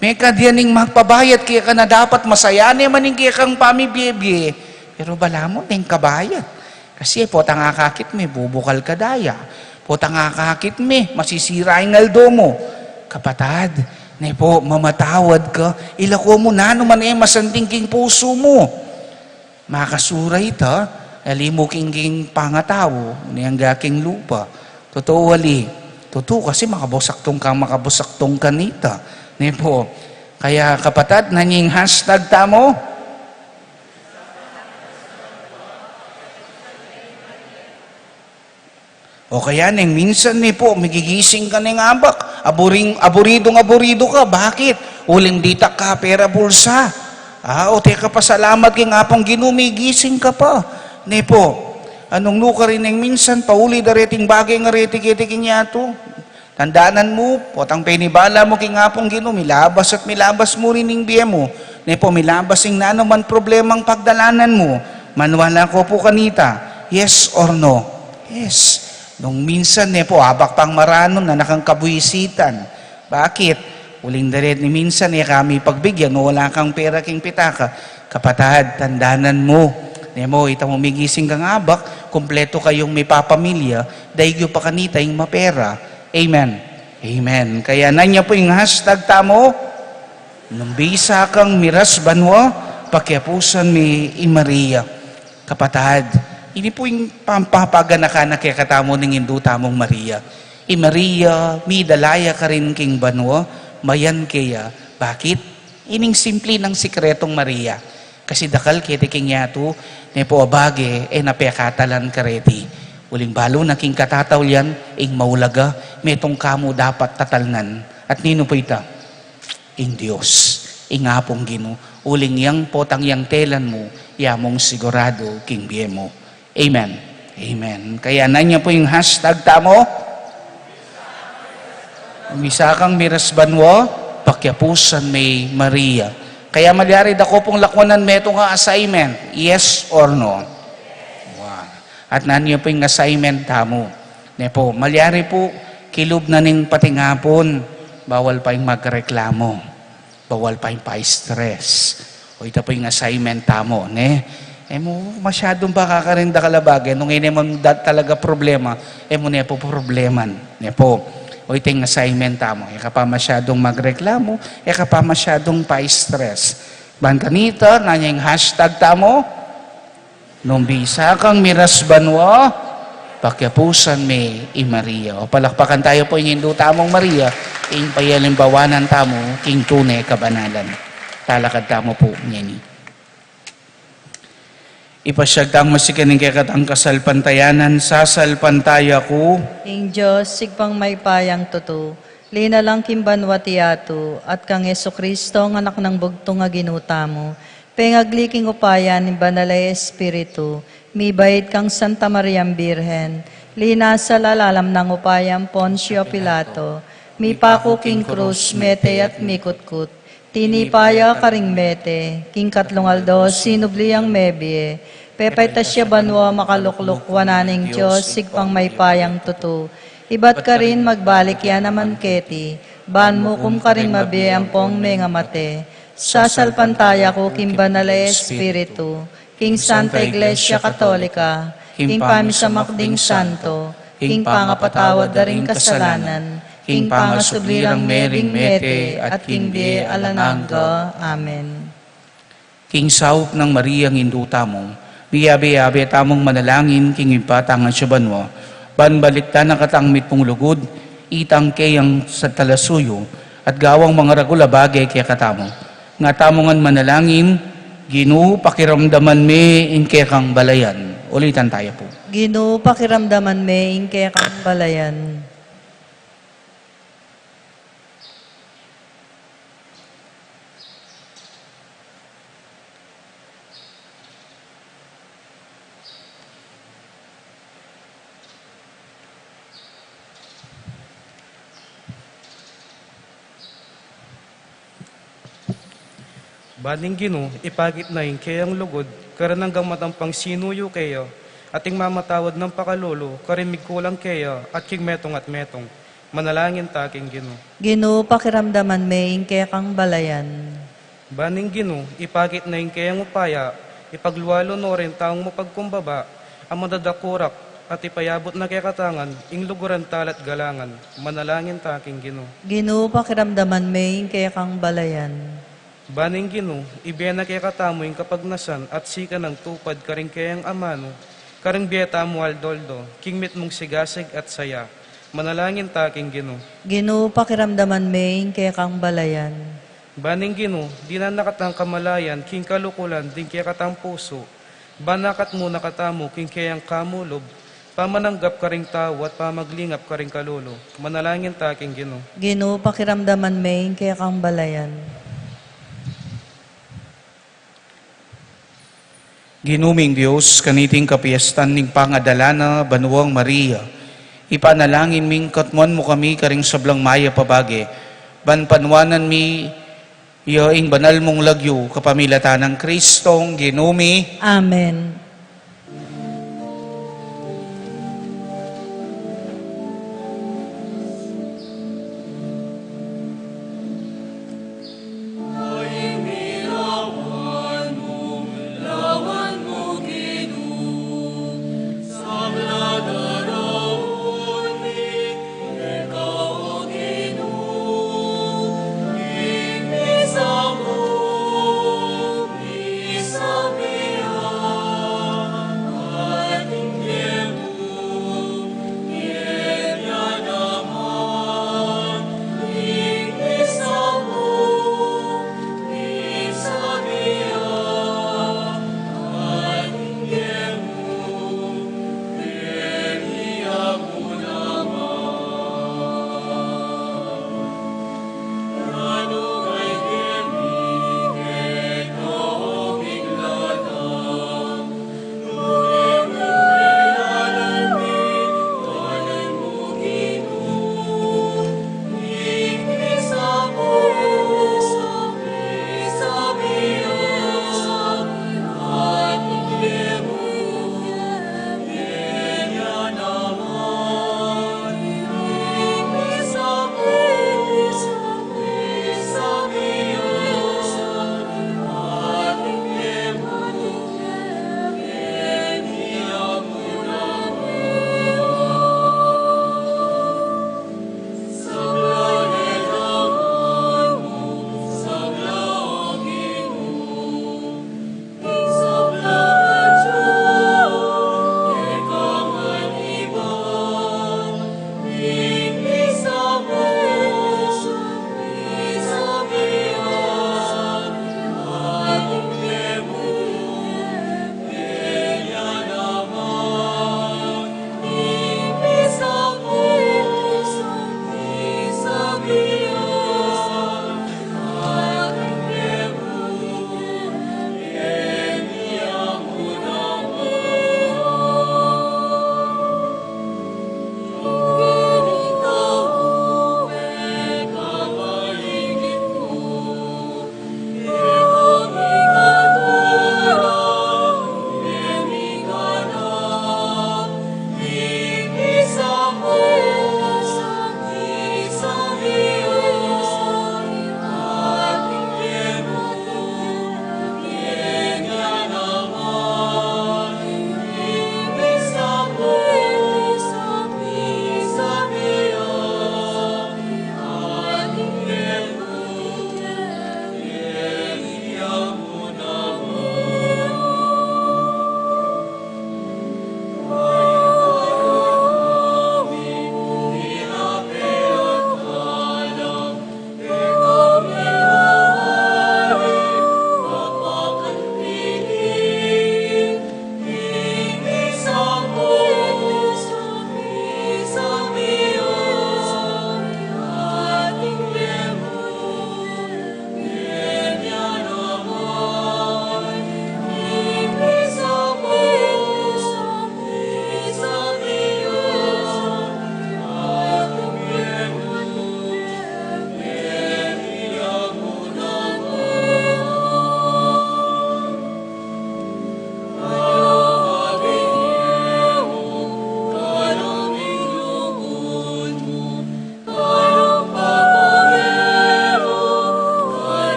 Mekad ya ning magpabayat keka na dapat masaya ne man ing kekang pamibie-bie. Pero balamu neng kabayat. Kasi potang akakit me, bubukal ka daya. Potang akakit me, masisira ing aldo mu. Kapatad, ne po, mamatawad ka, ila ko mu nanu man e masanting king pusu mu. Makasura ita, ali mu king, king pangatau, ne angga king lupa. Tutu, ali. Tutu, kasi makabusaktung ka, makabusaktung kanita. Ne po. Kaya, kapatad, nanu ing hashtag tamu? O kaya neng minsan ne po, migigising ka neng abak, aburing, aburidung aburidu ka. Bakit? Uling ditak ka pera bulsa. Ah, o teka, pasalamat king Apung Ginu, migising ka pa. Ne po, anung nukarin neng minsan, pauli da reting bage nga reti keti king yatu. Tandanan mu, potang penibala mu king Apung Ginu, milabas at milabas mu rin ing bie mu. Ne po, milabas ing nanu man problemang pagdalanan mu. Maniwala ko po kanita. Yes or no? Yes. Nung minsan, ne po, abak pang maranun, anak kang kabuisitan. Bakit? Uling daret ni minsan, e ka mipagbigyan, o wala kang pera king pitaka. Kapatad, tandanan mu. Ne mo, ita mu migising kang abak, kumpletu kayung mipapamilya, daig yu pa kanita ing mapera. Amen. Amen. Kaya nanu ya po ing hashtag tamu? Nung bisa kang miras banua, pakiapusan me i Maria. Kapatad, ini po ing pampapaganakan na kekatamu ning Indu tamung Maria. I Maria, midala ya karin king banua, mayan keya. Bakit? Ining simple nang sikretong Maria. Kasi dakal keti king yatu, ne po, a bage, e na pekatalan kareti. Uling balu na king katataulian, ing maulaga, metung ka mu dapat tatalnan. At ninu po ita? Ing Dios, ing Apung Ginu, uling yang potang yang telan mu, ya mung siguradu king bie mu. Amen. Amen. Kaya nanu ya po ing hashtag tamu? Bisa kang miras banua, pakiapusan me i Maria. Kaya malyari da ko pung lakwanan metung a assignment. Yes or no? Wa. At nanu ya po ing assignment tamu? Ne po, malyari po, kilub na ning patingapun, bawal pa ing magreklamu. Bawal pa ing pa-stress. O, ita po ing assignment tamu, ne? E mu masyadung pakakarin dakal a bage, nung e ne mu da-, talaga problema, e mu ne pu probleman, ne pu. O iting assignment tamu, e ka pa masyadung magreklamu, e ka pa masyadung pa-stress. Ban kanita, nanu ing hashtag tamu? Nung bisa kang miras banua, pakiapusan me i Maria. O palakpakan tayu pu ing Indu tamung Maria, ing payalimbauan tamu king tune kabanalan. Talakad tamu pu ngeni. Ipasyag tang masikan ing kekatang kasalpantayanan, sasalpantaya ku. Ing Dios, Ibpang mayupayang tutu, linalang king banua ing yatu, at kang Jesucristo, ing Anak nang bugtung a Ginu tamu, pengagli king upaya ning Banal a Espiritu, mibait kang Santa Mariang Birhen, linasa lalam nang upaya nang Poncio Pilato, mipaku king krus, mete at mikutkut, tinipa ya karing mete, king katlung aldo sinubli yang mebie, pepaitas ya banua, makalukluk wanan ning Dios, Ibpang mayupayang tutu, ibat karin magbalik ya naman keti, ban mukum karing mabie ampong mengamate. Sasalpantaya ku king Banal a Espiritu, king Santa Iglesia Katolika, king pamisamak ding santo, king pangapatawad da ring kasalanan, king pangasubli rang mering mete, at king bie alang angga. Amen. King saup nang Mariang Indu tamu, miyabe-yabe tamung manalangin king Ibpa tang atsu banua, ban balikdan na katang mitmung lugud, itang keyang sa talasuyu, at gawang mangaragul a bage kekatamu. Nga tamu ngan manalangin, Ginu, pakiramdaman me ing kekang balayan. Ulitan taya pu. Ginu, pakiramdaman me ing kekang balayan. Ban ing Ginu, ipakit na ing keyang lugud, karin anggang matampang sinuyu keya, at ing mamatawad nang pakalulu, karing migkulang keya, at king metung at metung. Manalangin ta king Ginu. Ginu, pakiramdaman me ing kekang balayan. Ban ing Ginu, ipakit na ing keyang upaya, ipaglualu no ring taung mapagkumbaba, a madadakurak, at ipayabut na kekatang ing luguran tala at galangan. Manalangin ta king Ginu. Ginu, pakiramdaman me ing kekang balayan. Ban ing Ginu, ibie na kekatamu ing kapagnasan at sikan a tupad karing keyang amanu, karing bie tamu aldo-aldo, king mitmung sigasig at saya. Manalangin ta king Ginu. Ginu, pakiramdaman me ing kekang balayan. Ban ing Ginu, dinan na katang kamalayan king kalukulan ding kekatang pusu, ban akat mu na katamu king keyang kamulub, pamananggap karing tau at pamaglingap karing kalulu. Manalangin ta king Ginu. Ginu, pakiramdaman me ing kekang balayan. Ginu ming Dios, kaniting kapiestan ning pangadala na banuang Maria, ipanalangin ming katmuan mu kami karing sablang mayap a bage, ban panuanan mi ya ing banal mung lagyu, kapamilatan nang Kristong Ginu mi. Amen.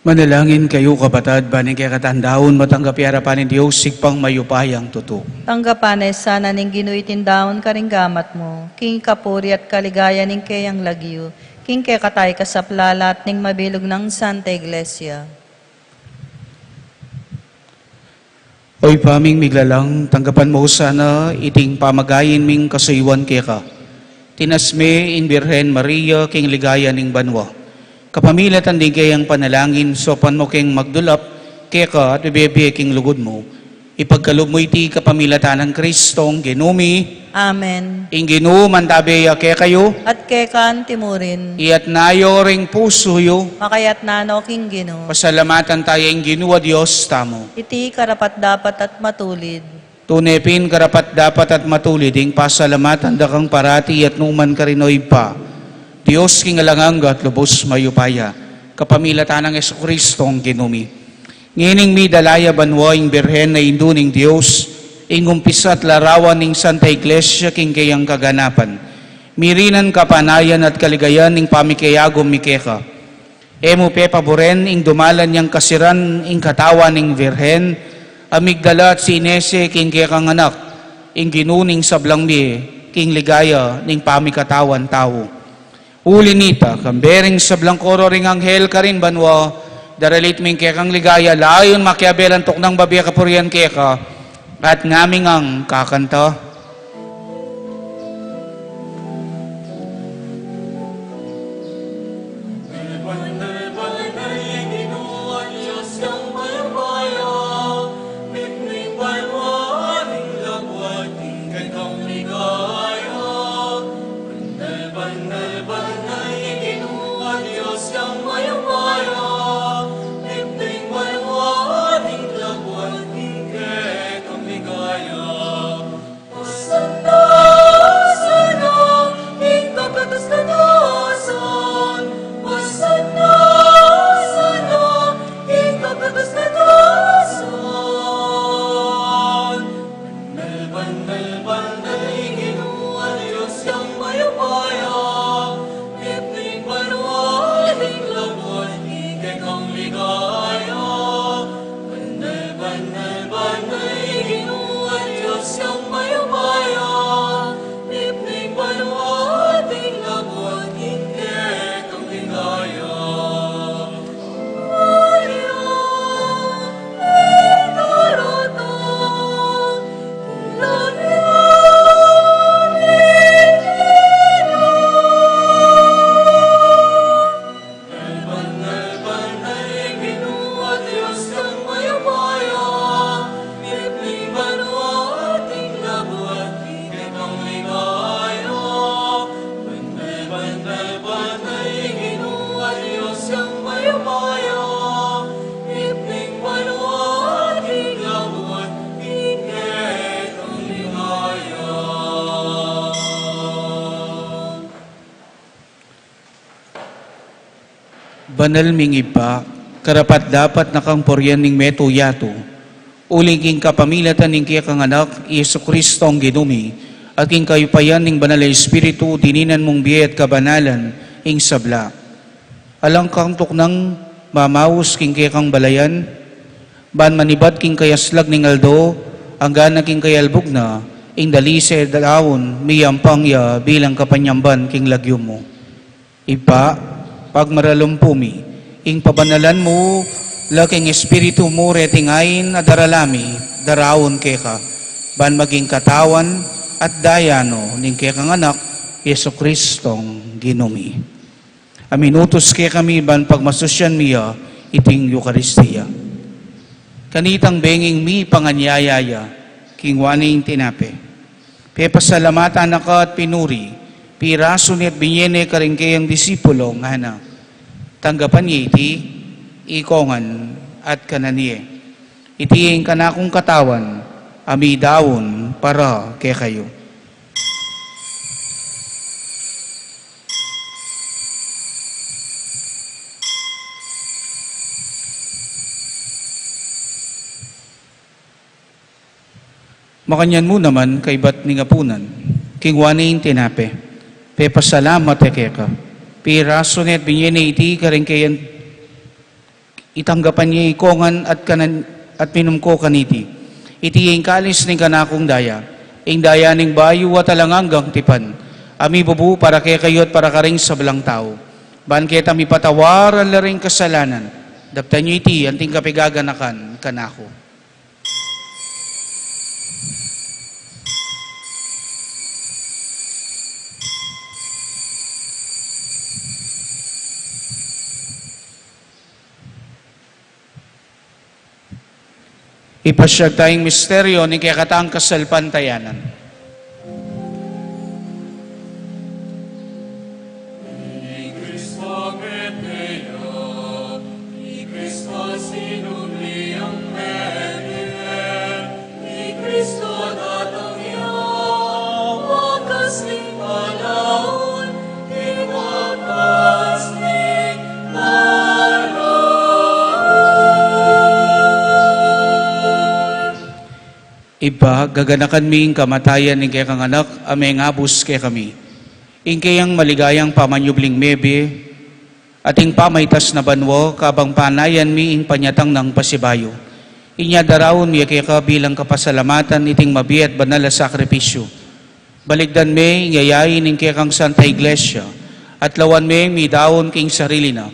Manalangin kayu, kapatad, ban ing kekatang daun matanggap ya king arapan ning Dios, Ibpang mayupayang tutu. Tanggapan na sana ning Ginu iting daun karing gamat mu, king kapurian at kaligayan ning keyang lagyu, king kekatang kasaplalan at ning mabilug nang Santa Iglesia. O Ibpa ming miglalang, tanggapan mu sana iting pamagayin ming kasuyuan keka. Tinas me ing Birhen Maria king ligaya ning banua. Kapamilatan ding keyang panalangin, saupan mu keng magdulap keka at bibie king lugud mu. Ipagkalub mu iti kapamilatan nang Kristong Ginu mi. Amen. Ing Ginu mantabe ya kekayu. At keka antimurin. Iyatas yu ring pusu yu. Makayatas no king Ginu. Pasalamatan taya ing Ginu a Dios tamu. Iti karapat-dapat at matulid. Tune pin karapat-dapat at matulid ing pasalamatan da kang parati at nukarin man, O Ibpa, Dios king alang angga at lubus mayupaya, kapamilatan nang Jesukristong Ginu mi. Ngening midala ya banua ing Birhen a Indu ning Dios, ing umpisa at larawan ning Santa Iglesia king keyang kaganapan. Mirinan kapanayan at kaligayan ning pamikiyagum mi keka. E mu pe paburen ing dumalan yang kasiran ing katawan ning Birhen, a migdala at sinese king kekang Anak, ing Ginu ning sablang mie, king ligaya ning pamikatawan tau. Uli nita, kambe ring sablang koro ring anghel karin banua, daralit mi ing kekang ligaya, layun makiabe lang tuknang babie kapurian keka, at ngaming kakanta. Banal, banal, banal, ing Ginu a Dios a mayupaya, ing banua at ing labuad king kekang ligaya. Hosanna, Hosanna, king kakatas-katasan. Hosanna, Hosanna, king kakatas-katasan. Banal, banal, banal, ing Ginu a Dios a mayupaya, ing banua at ing labuad king kekang ligaya. Banal, banal, banal, ing Ginu a Dios a mayupaya, ing banua at ing labuad king kekang ligaya. Banal, banal, banal, ing Ginu a Dios a mayupaya, ing banua at ing labuad king kekang ligaya. Banal ming Ibpa, karapat-dapat na kang purian ning metung yatu, uling king kapamilatan ning kekang Anak, Jesukristong Ginu mi, at king kayupayan ning Banal a Espiritu, dininan mung bie at kabanalan ing sabla. Alang kang tuknang mamaus king kekang balayan, ban manibat king kayaslag ning aldo, anggang king kayalbug na, ing dalise daun, miyampang ya bilang kapanyamban king lagyu mu. Ibpa, pagmaralumpu mi, ing pabanalan mu la king Espiritu mu reting ain a darala mi, daraun keka, ban maging katawan at daya no ning kekang Anak, Jesukristong Ginu mi. A minutus kekami ban pagmasusyan mi ya iting Eukaristia. Kanitang benging mipanganyaya ya, kingwa ne ing tinape. Pepasalamatan na ka at pinuri, pirasu ne at binie ne karing keyang disipulo, ngana: Tanggapan ye iti, ikongan at kanan ye. Iti ing kanakung katawan, a midaun para kekayu. Makanyan mu naman kaybat ning apunan, kingwa ne ing tinape, pepasalamat ya keka, pirasu ne at binie ne iti karing keyang, Itanggapan ye iko ngan at kanan, at minum ko kaniti. Iti ing kalis ning kanakung daya, ing daya ning bayu at alang anggang tipan, a mibubu para kekayu at para karing sablang tau. Ban keta mipatawad la ring kasalanan, daptan yu iti anting kapaganakan kanaku. Ipasyag taya ing misteryo ning kekatang kasalpantayanan. Ni Cristo mete ya, ni Cristo sinubli yang mete, ni Cristo datang ya, wakas ning panaun, ing wakas ning panaun. Ibpa, gaganakan mi ing kamatayan ning kekang Anak a mengabus kekami. Ing keyang maligayang pamanyubling mebie, ating pamaitas na banua, kabang panayan mi ing panyatang nang pasibayu. Inya daraun mi ya keka bilang kapasalamatan iting mabie at banal a sakripisyu. Balikdan me ing yayain ning kekang Santa Iglesia, at lawan me midaun king sarili na.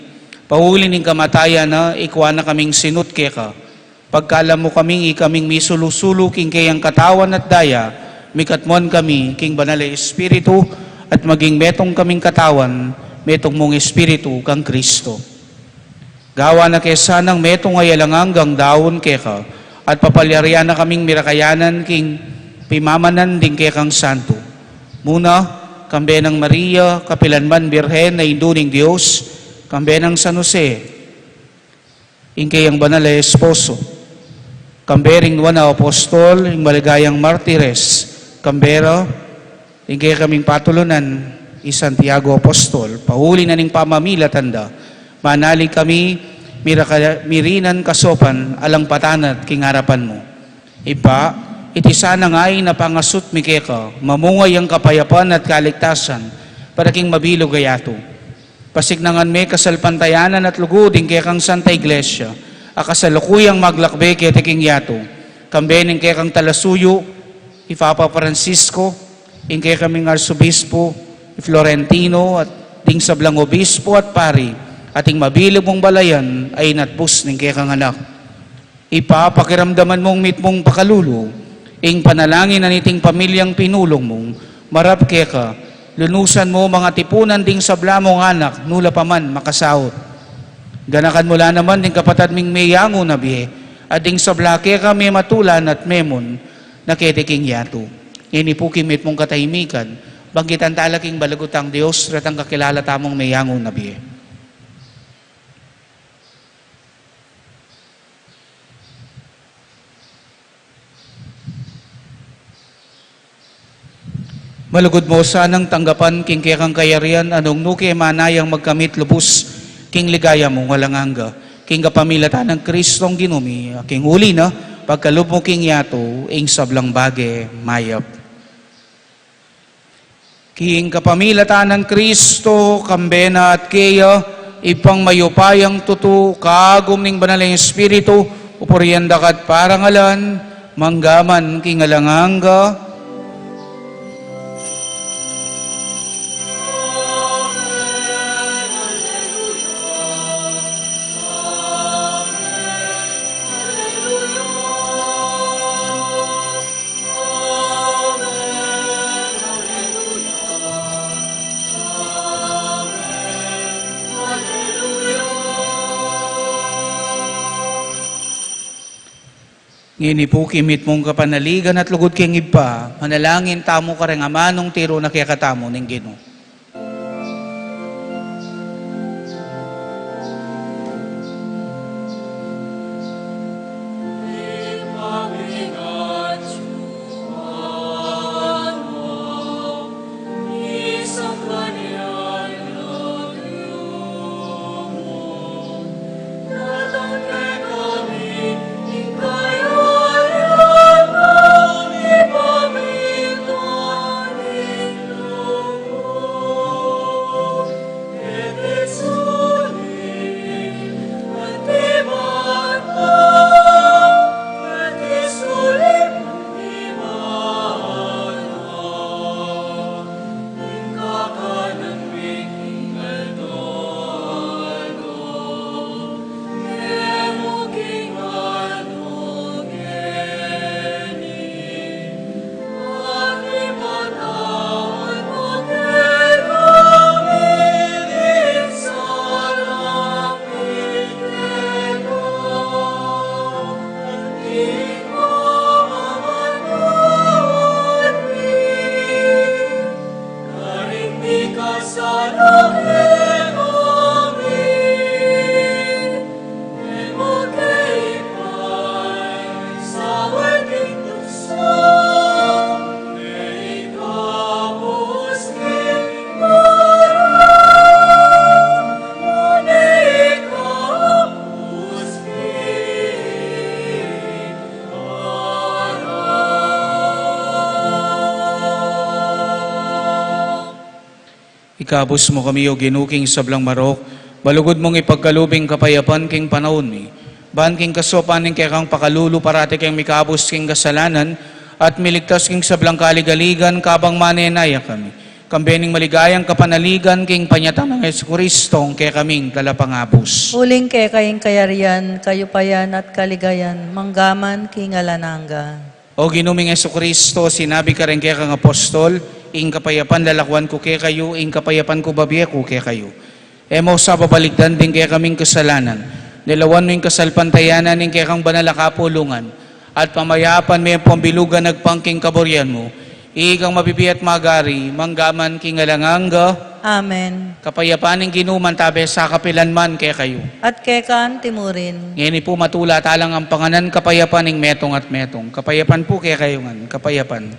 Pauli ning kamatayan na, ikua na kaming sinut keka. Pagkalam mu kaming ikaming misulu-sulu king keyang katawan at daya, mikatmuan kami king Banal a Espiritu, at maging metung kaming katawan, metung mung Espiritu kang Cristo. Gawan na ke sanang metung a alang anggang daun keka, at papalyarian na kaming mirakayanan king pimamanan ding kekang santu. Muna, kambe nang Maria, kapilan man Birhen a Indu ning Dios, kambe nang San Jose, ing keyang banal a esposo, kambe ring nuan a apostol, ing maligayang martires, kambe ra ing kekaming patulunan, i Santiago apostol, pauli na ning pamamilatan da, manalig kami, miraka-, mirinan kasaupan, alang patanat king arapan mu. Ibpa, iti sana ngan ing pangasut mi keka, mamunga yang kapayapan at kaligtasan, para king mabilug a yatu. Pasiknangan me kasalpantayanan at lugud ing kekang Santa Iglesia, a kasalukuyang maglakbe keti king yatu, kambe ning kekang talasuyu, i Papa Francisco, ing kekaming Arsobispo, i Florentino, at ding sablang obispo at pari, at ing mabilug mung balayan a inatbus ning kekang Anak. Ibpa, pakiramdaman mung mitmung pakalulu ing panalangin na niting pamilyang pinulung mung marap keka, lunusan mu mung atipunan ding sabla mung anak, nu la pa man makasaut. Ganakan mu la naman ding kapatad ming meyangu na bie, at ding sabla keka mematulan at memon na keti king yatu. Ngeni pu king mitmung katahimikan, banggitan tala king balagutang Dios, retang kakilala tamung meyangu na bie. Malugud mu sanang tanggapan king kekang kayarian, a nung nu ke manayang magkamit lubus king ligaya mung alang angga, king kapamilatan nang Kristong Ginu mi, a king uli na, pagkalub mu king yatu ing sablang bage mayap. King kapamilatan nang Kristo, kambe na at keya, Ibpang mayupayang tutu, kagum ning Banal a Espiritu, pupurian da ka at parangalan, mangga man king alang angga. Ngeni pu king mitmung kapanaligan at lugud king Ibpa, manalangin tamu kareng amanung tiru na kekatamu ning Ginu. Ikabus mu kami, O Ginu, king sablang marok, balugud mung ipagkalub ing kapayapan king panaun mi. Ban king kasaupan ning kekang pakalulu, parati keng mikabus king kasalanan, at miligtas king sablang kaligaligan, kabang manenaya kami. Kambe ning maligayang kapanaligan king panyatang nang Jesucristo, ing kekaming talapangabus. Uling keka ing kayarian, kayupayan at kaligayan, manggaman king alang angga. O Ginu ming Jesucristo, sinabi mu kareng kekang apostol, ing kapayapan lalakuan ku kekayu, ing kapayapan ku bibie ku kekayu. E mu sa babalikdan ding kekaming kasalanan. Lawan mu ing kasalpantayanan ning kekang banal a kapulungan, at pamayapan me ampong bilugan agpang king kaburian mu. Ikang mabibie at magari, manggaman king alang angga. Amen. Kapayapan ning Ginu mantabe sa kapilan man kekayu. At keka anti murin. Ngeni pu matula talang ampangan ing kapayapan ning metung at metung. Kapayapan pu kekayu ngan, kapayapan.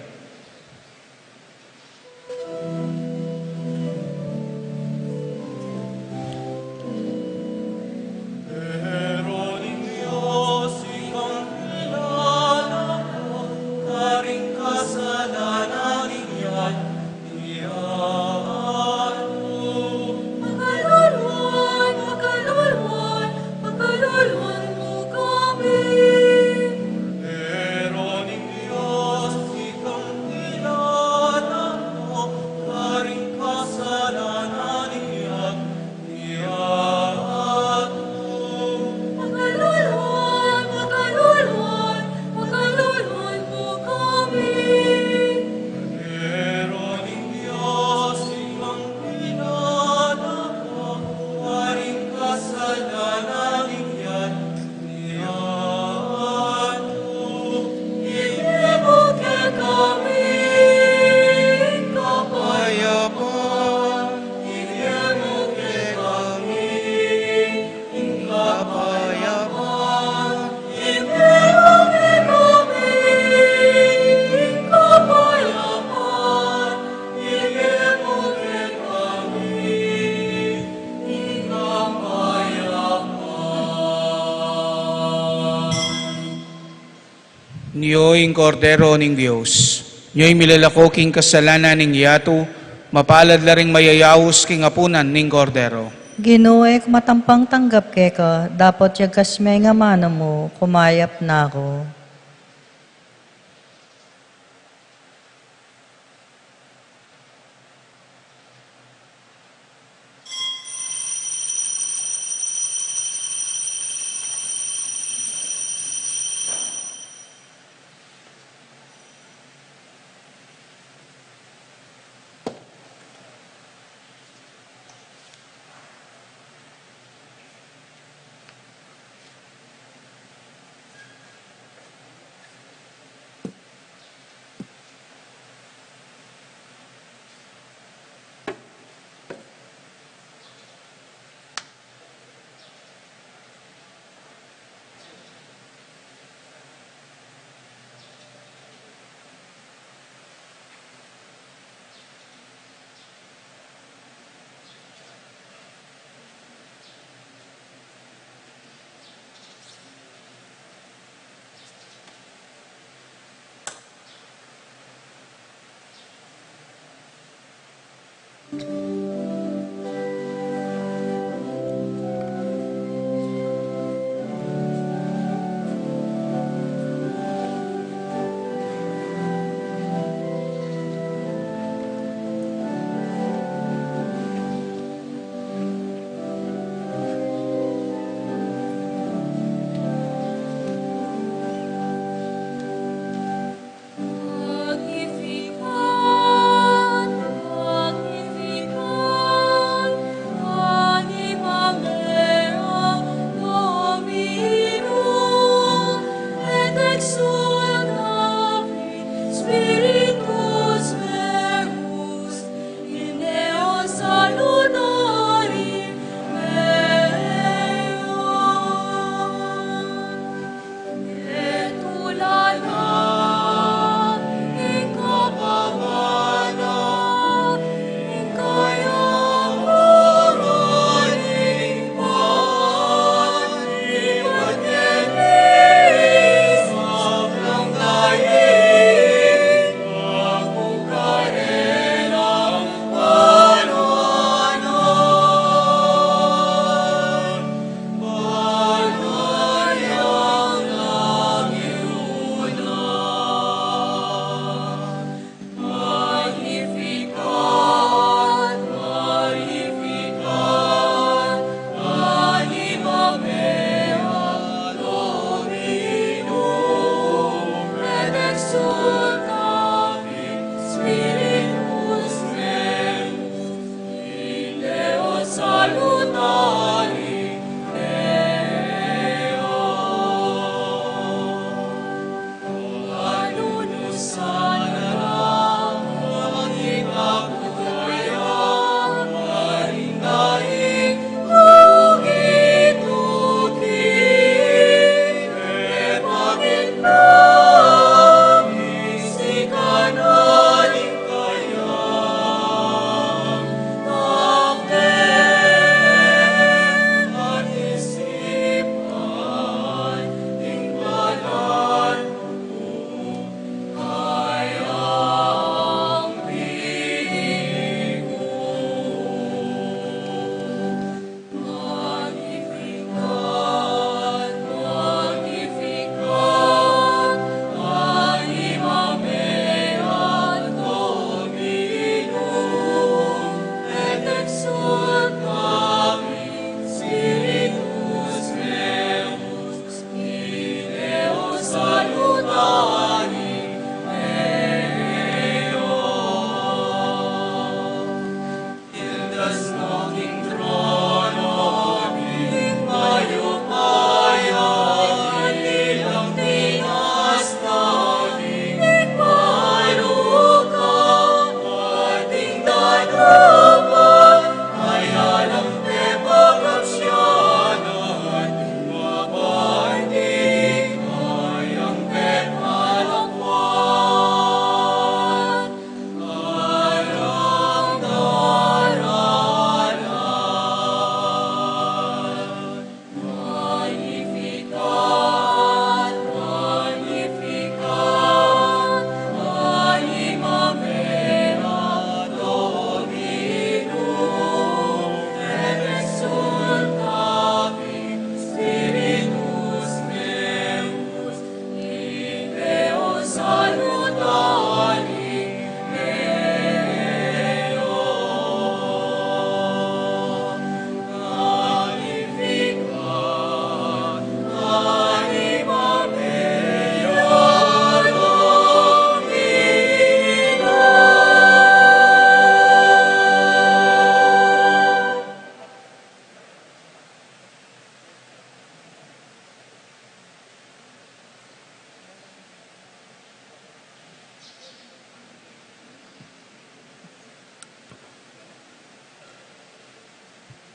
Nyo ing Kordero ning Dios, nyo ing milalako king kasalanan ning yatu, mapalad la ring mayayaus king apunan ning Kordero. Ginu, e ku matampang tanggap keka, dapot yagkas me ing amanu mu, kumayap na ku.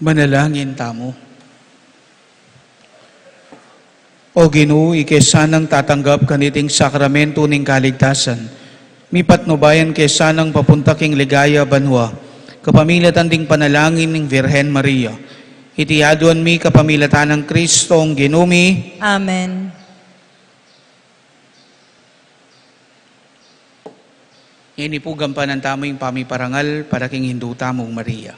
Manalangin tamu. O Ginu, ika sanang tatanggap kaniting sakramento ning kaligtasan, mipatnubayan ke sanang papunta king ligaya banua, kapamilatan ding panalangin ning Virgen Maria. Iti aduan mi kapamilatan nang Kristong Ginu mi. Amen. Ngeni pu gampanan tamu ing pamiparangal para king Indu tamung Maria.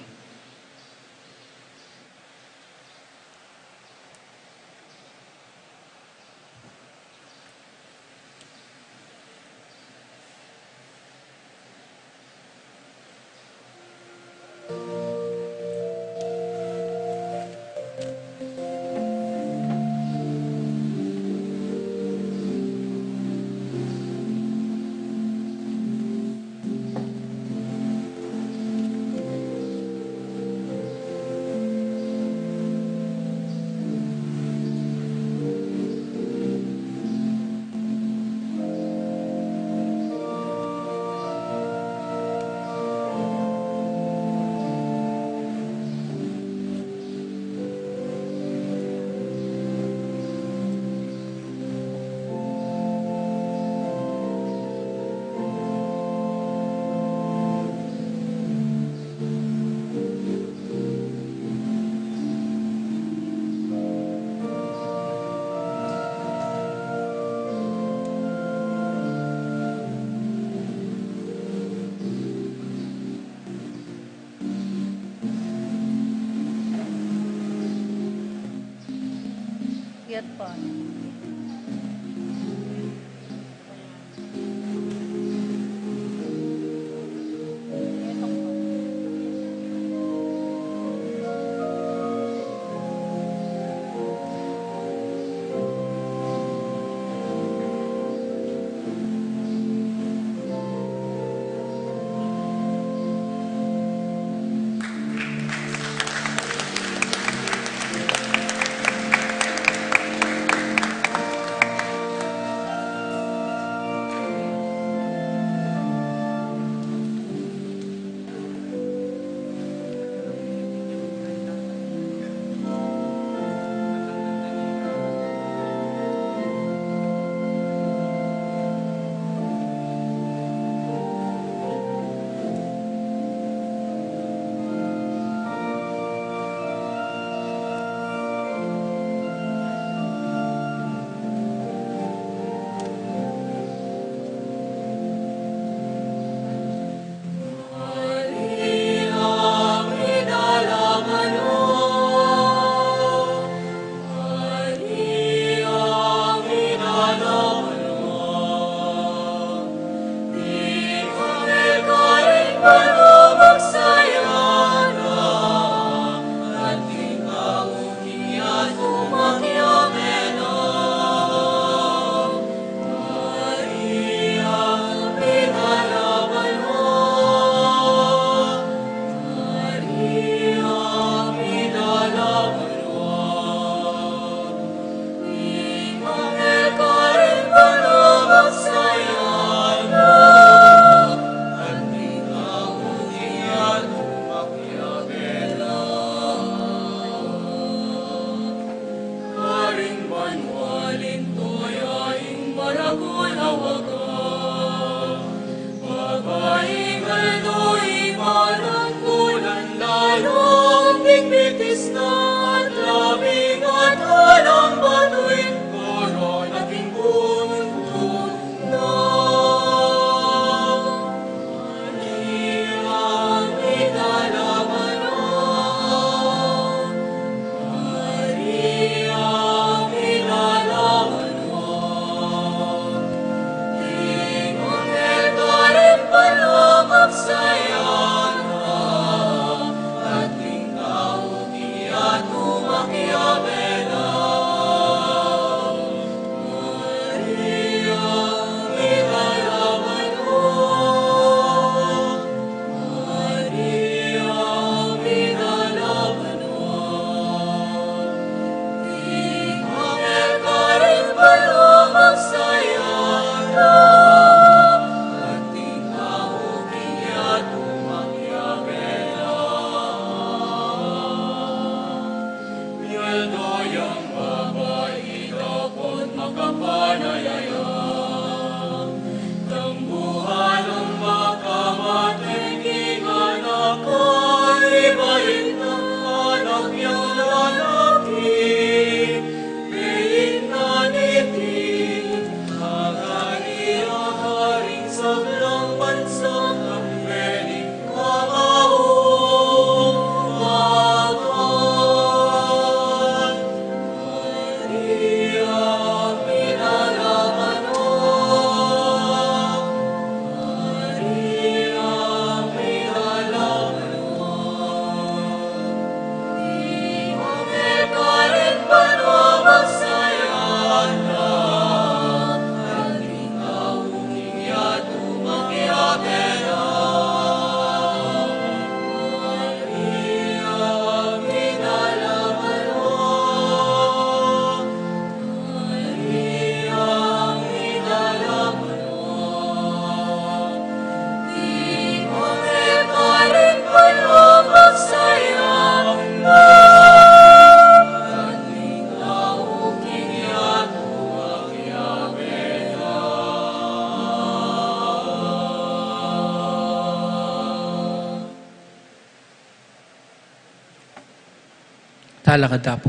Talakad ta pu.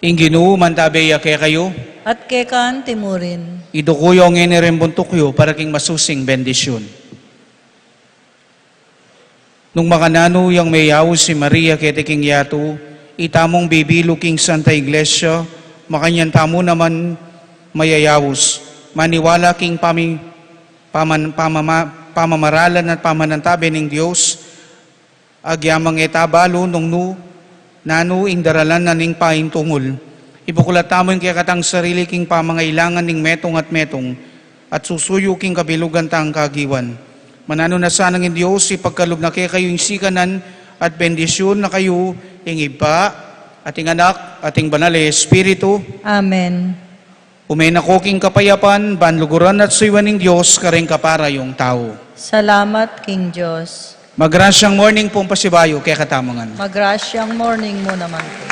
Ing Ginu mantabe ya kekayu. At keka naman murin. Iduku yu ngeni ring buntuk yu para king masusing bendisyun. Nung makananu yang meyaus i Maria keti king yatu, itamung bibilu king Santa Iglesia, makanyan tamu naman mayayaus, maniwala king pami-, paman-, pamama-, pamamaralan at pamanantabe ning Dios, agyamang e ta balu nung nu, nanu ing daralan na ning paintungul. Ibuklat tamu ing kekatang sarili king pamangailangan ning metung at metung, at susuyu king kabilugan tang kagiwan. Mananu na sanang ing Dios, ipagkalub na kekayu ing sikanan at bendisyun na kayu, ing Ibpa, at ing Anak, at ing Banal a Espiritu. Amen. Ume na ko king kapayapan, ban luguran at suyuan ning Dios kareng kapara yung tau. Salamat king Dios. Magrasyang morning pung pasibayu kekatamu ngan. Magrasyang morning mu naman pu.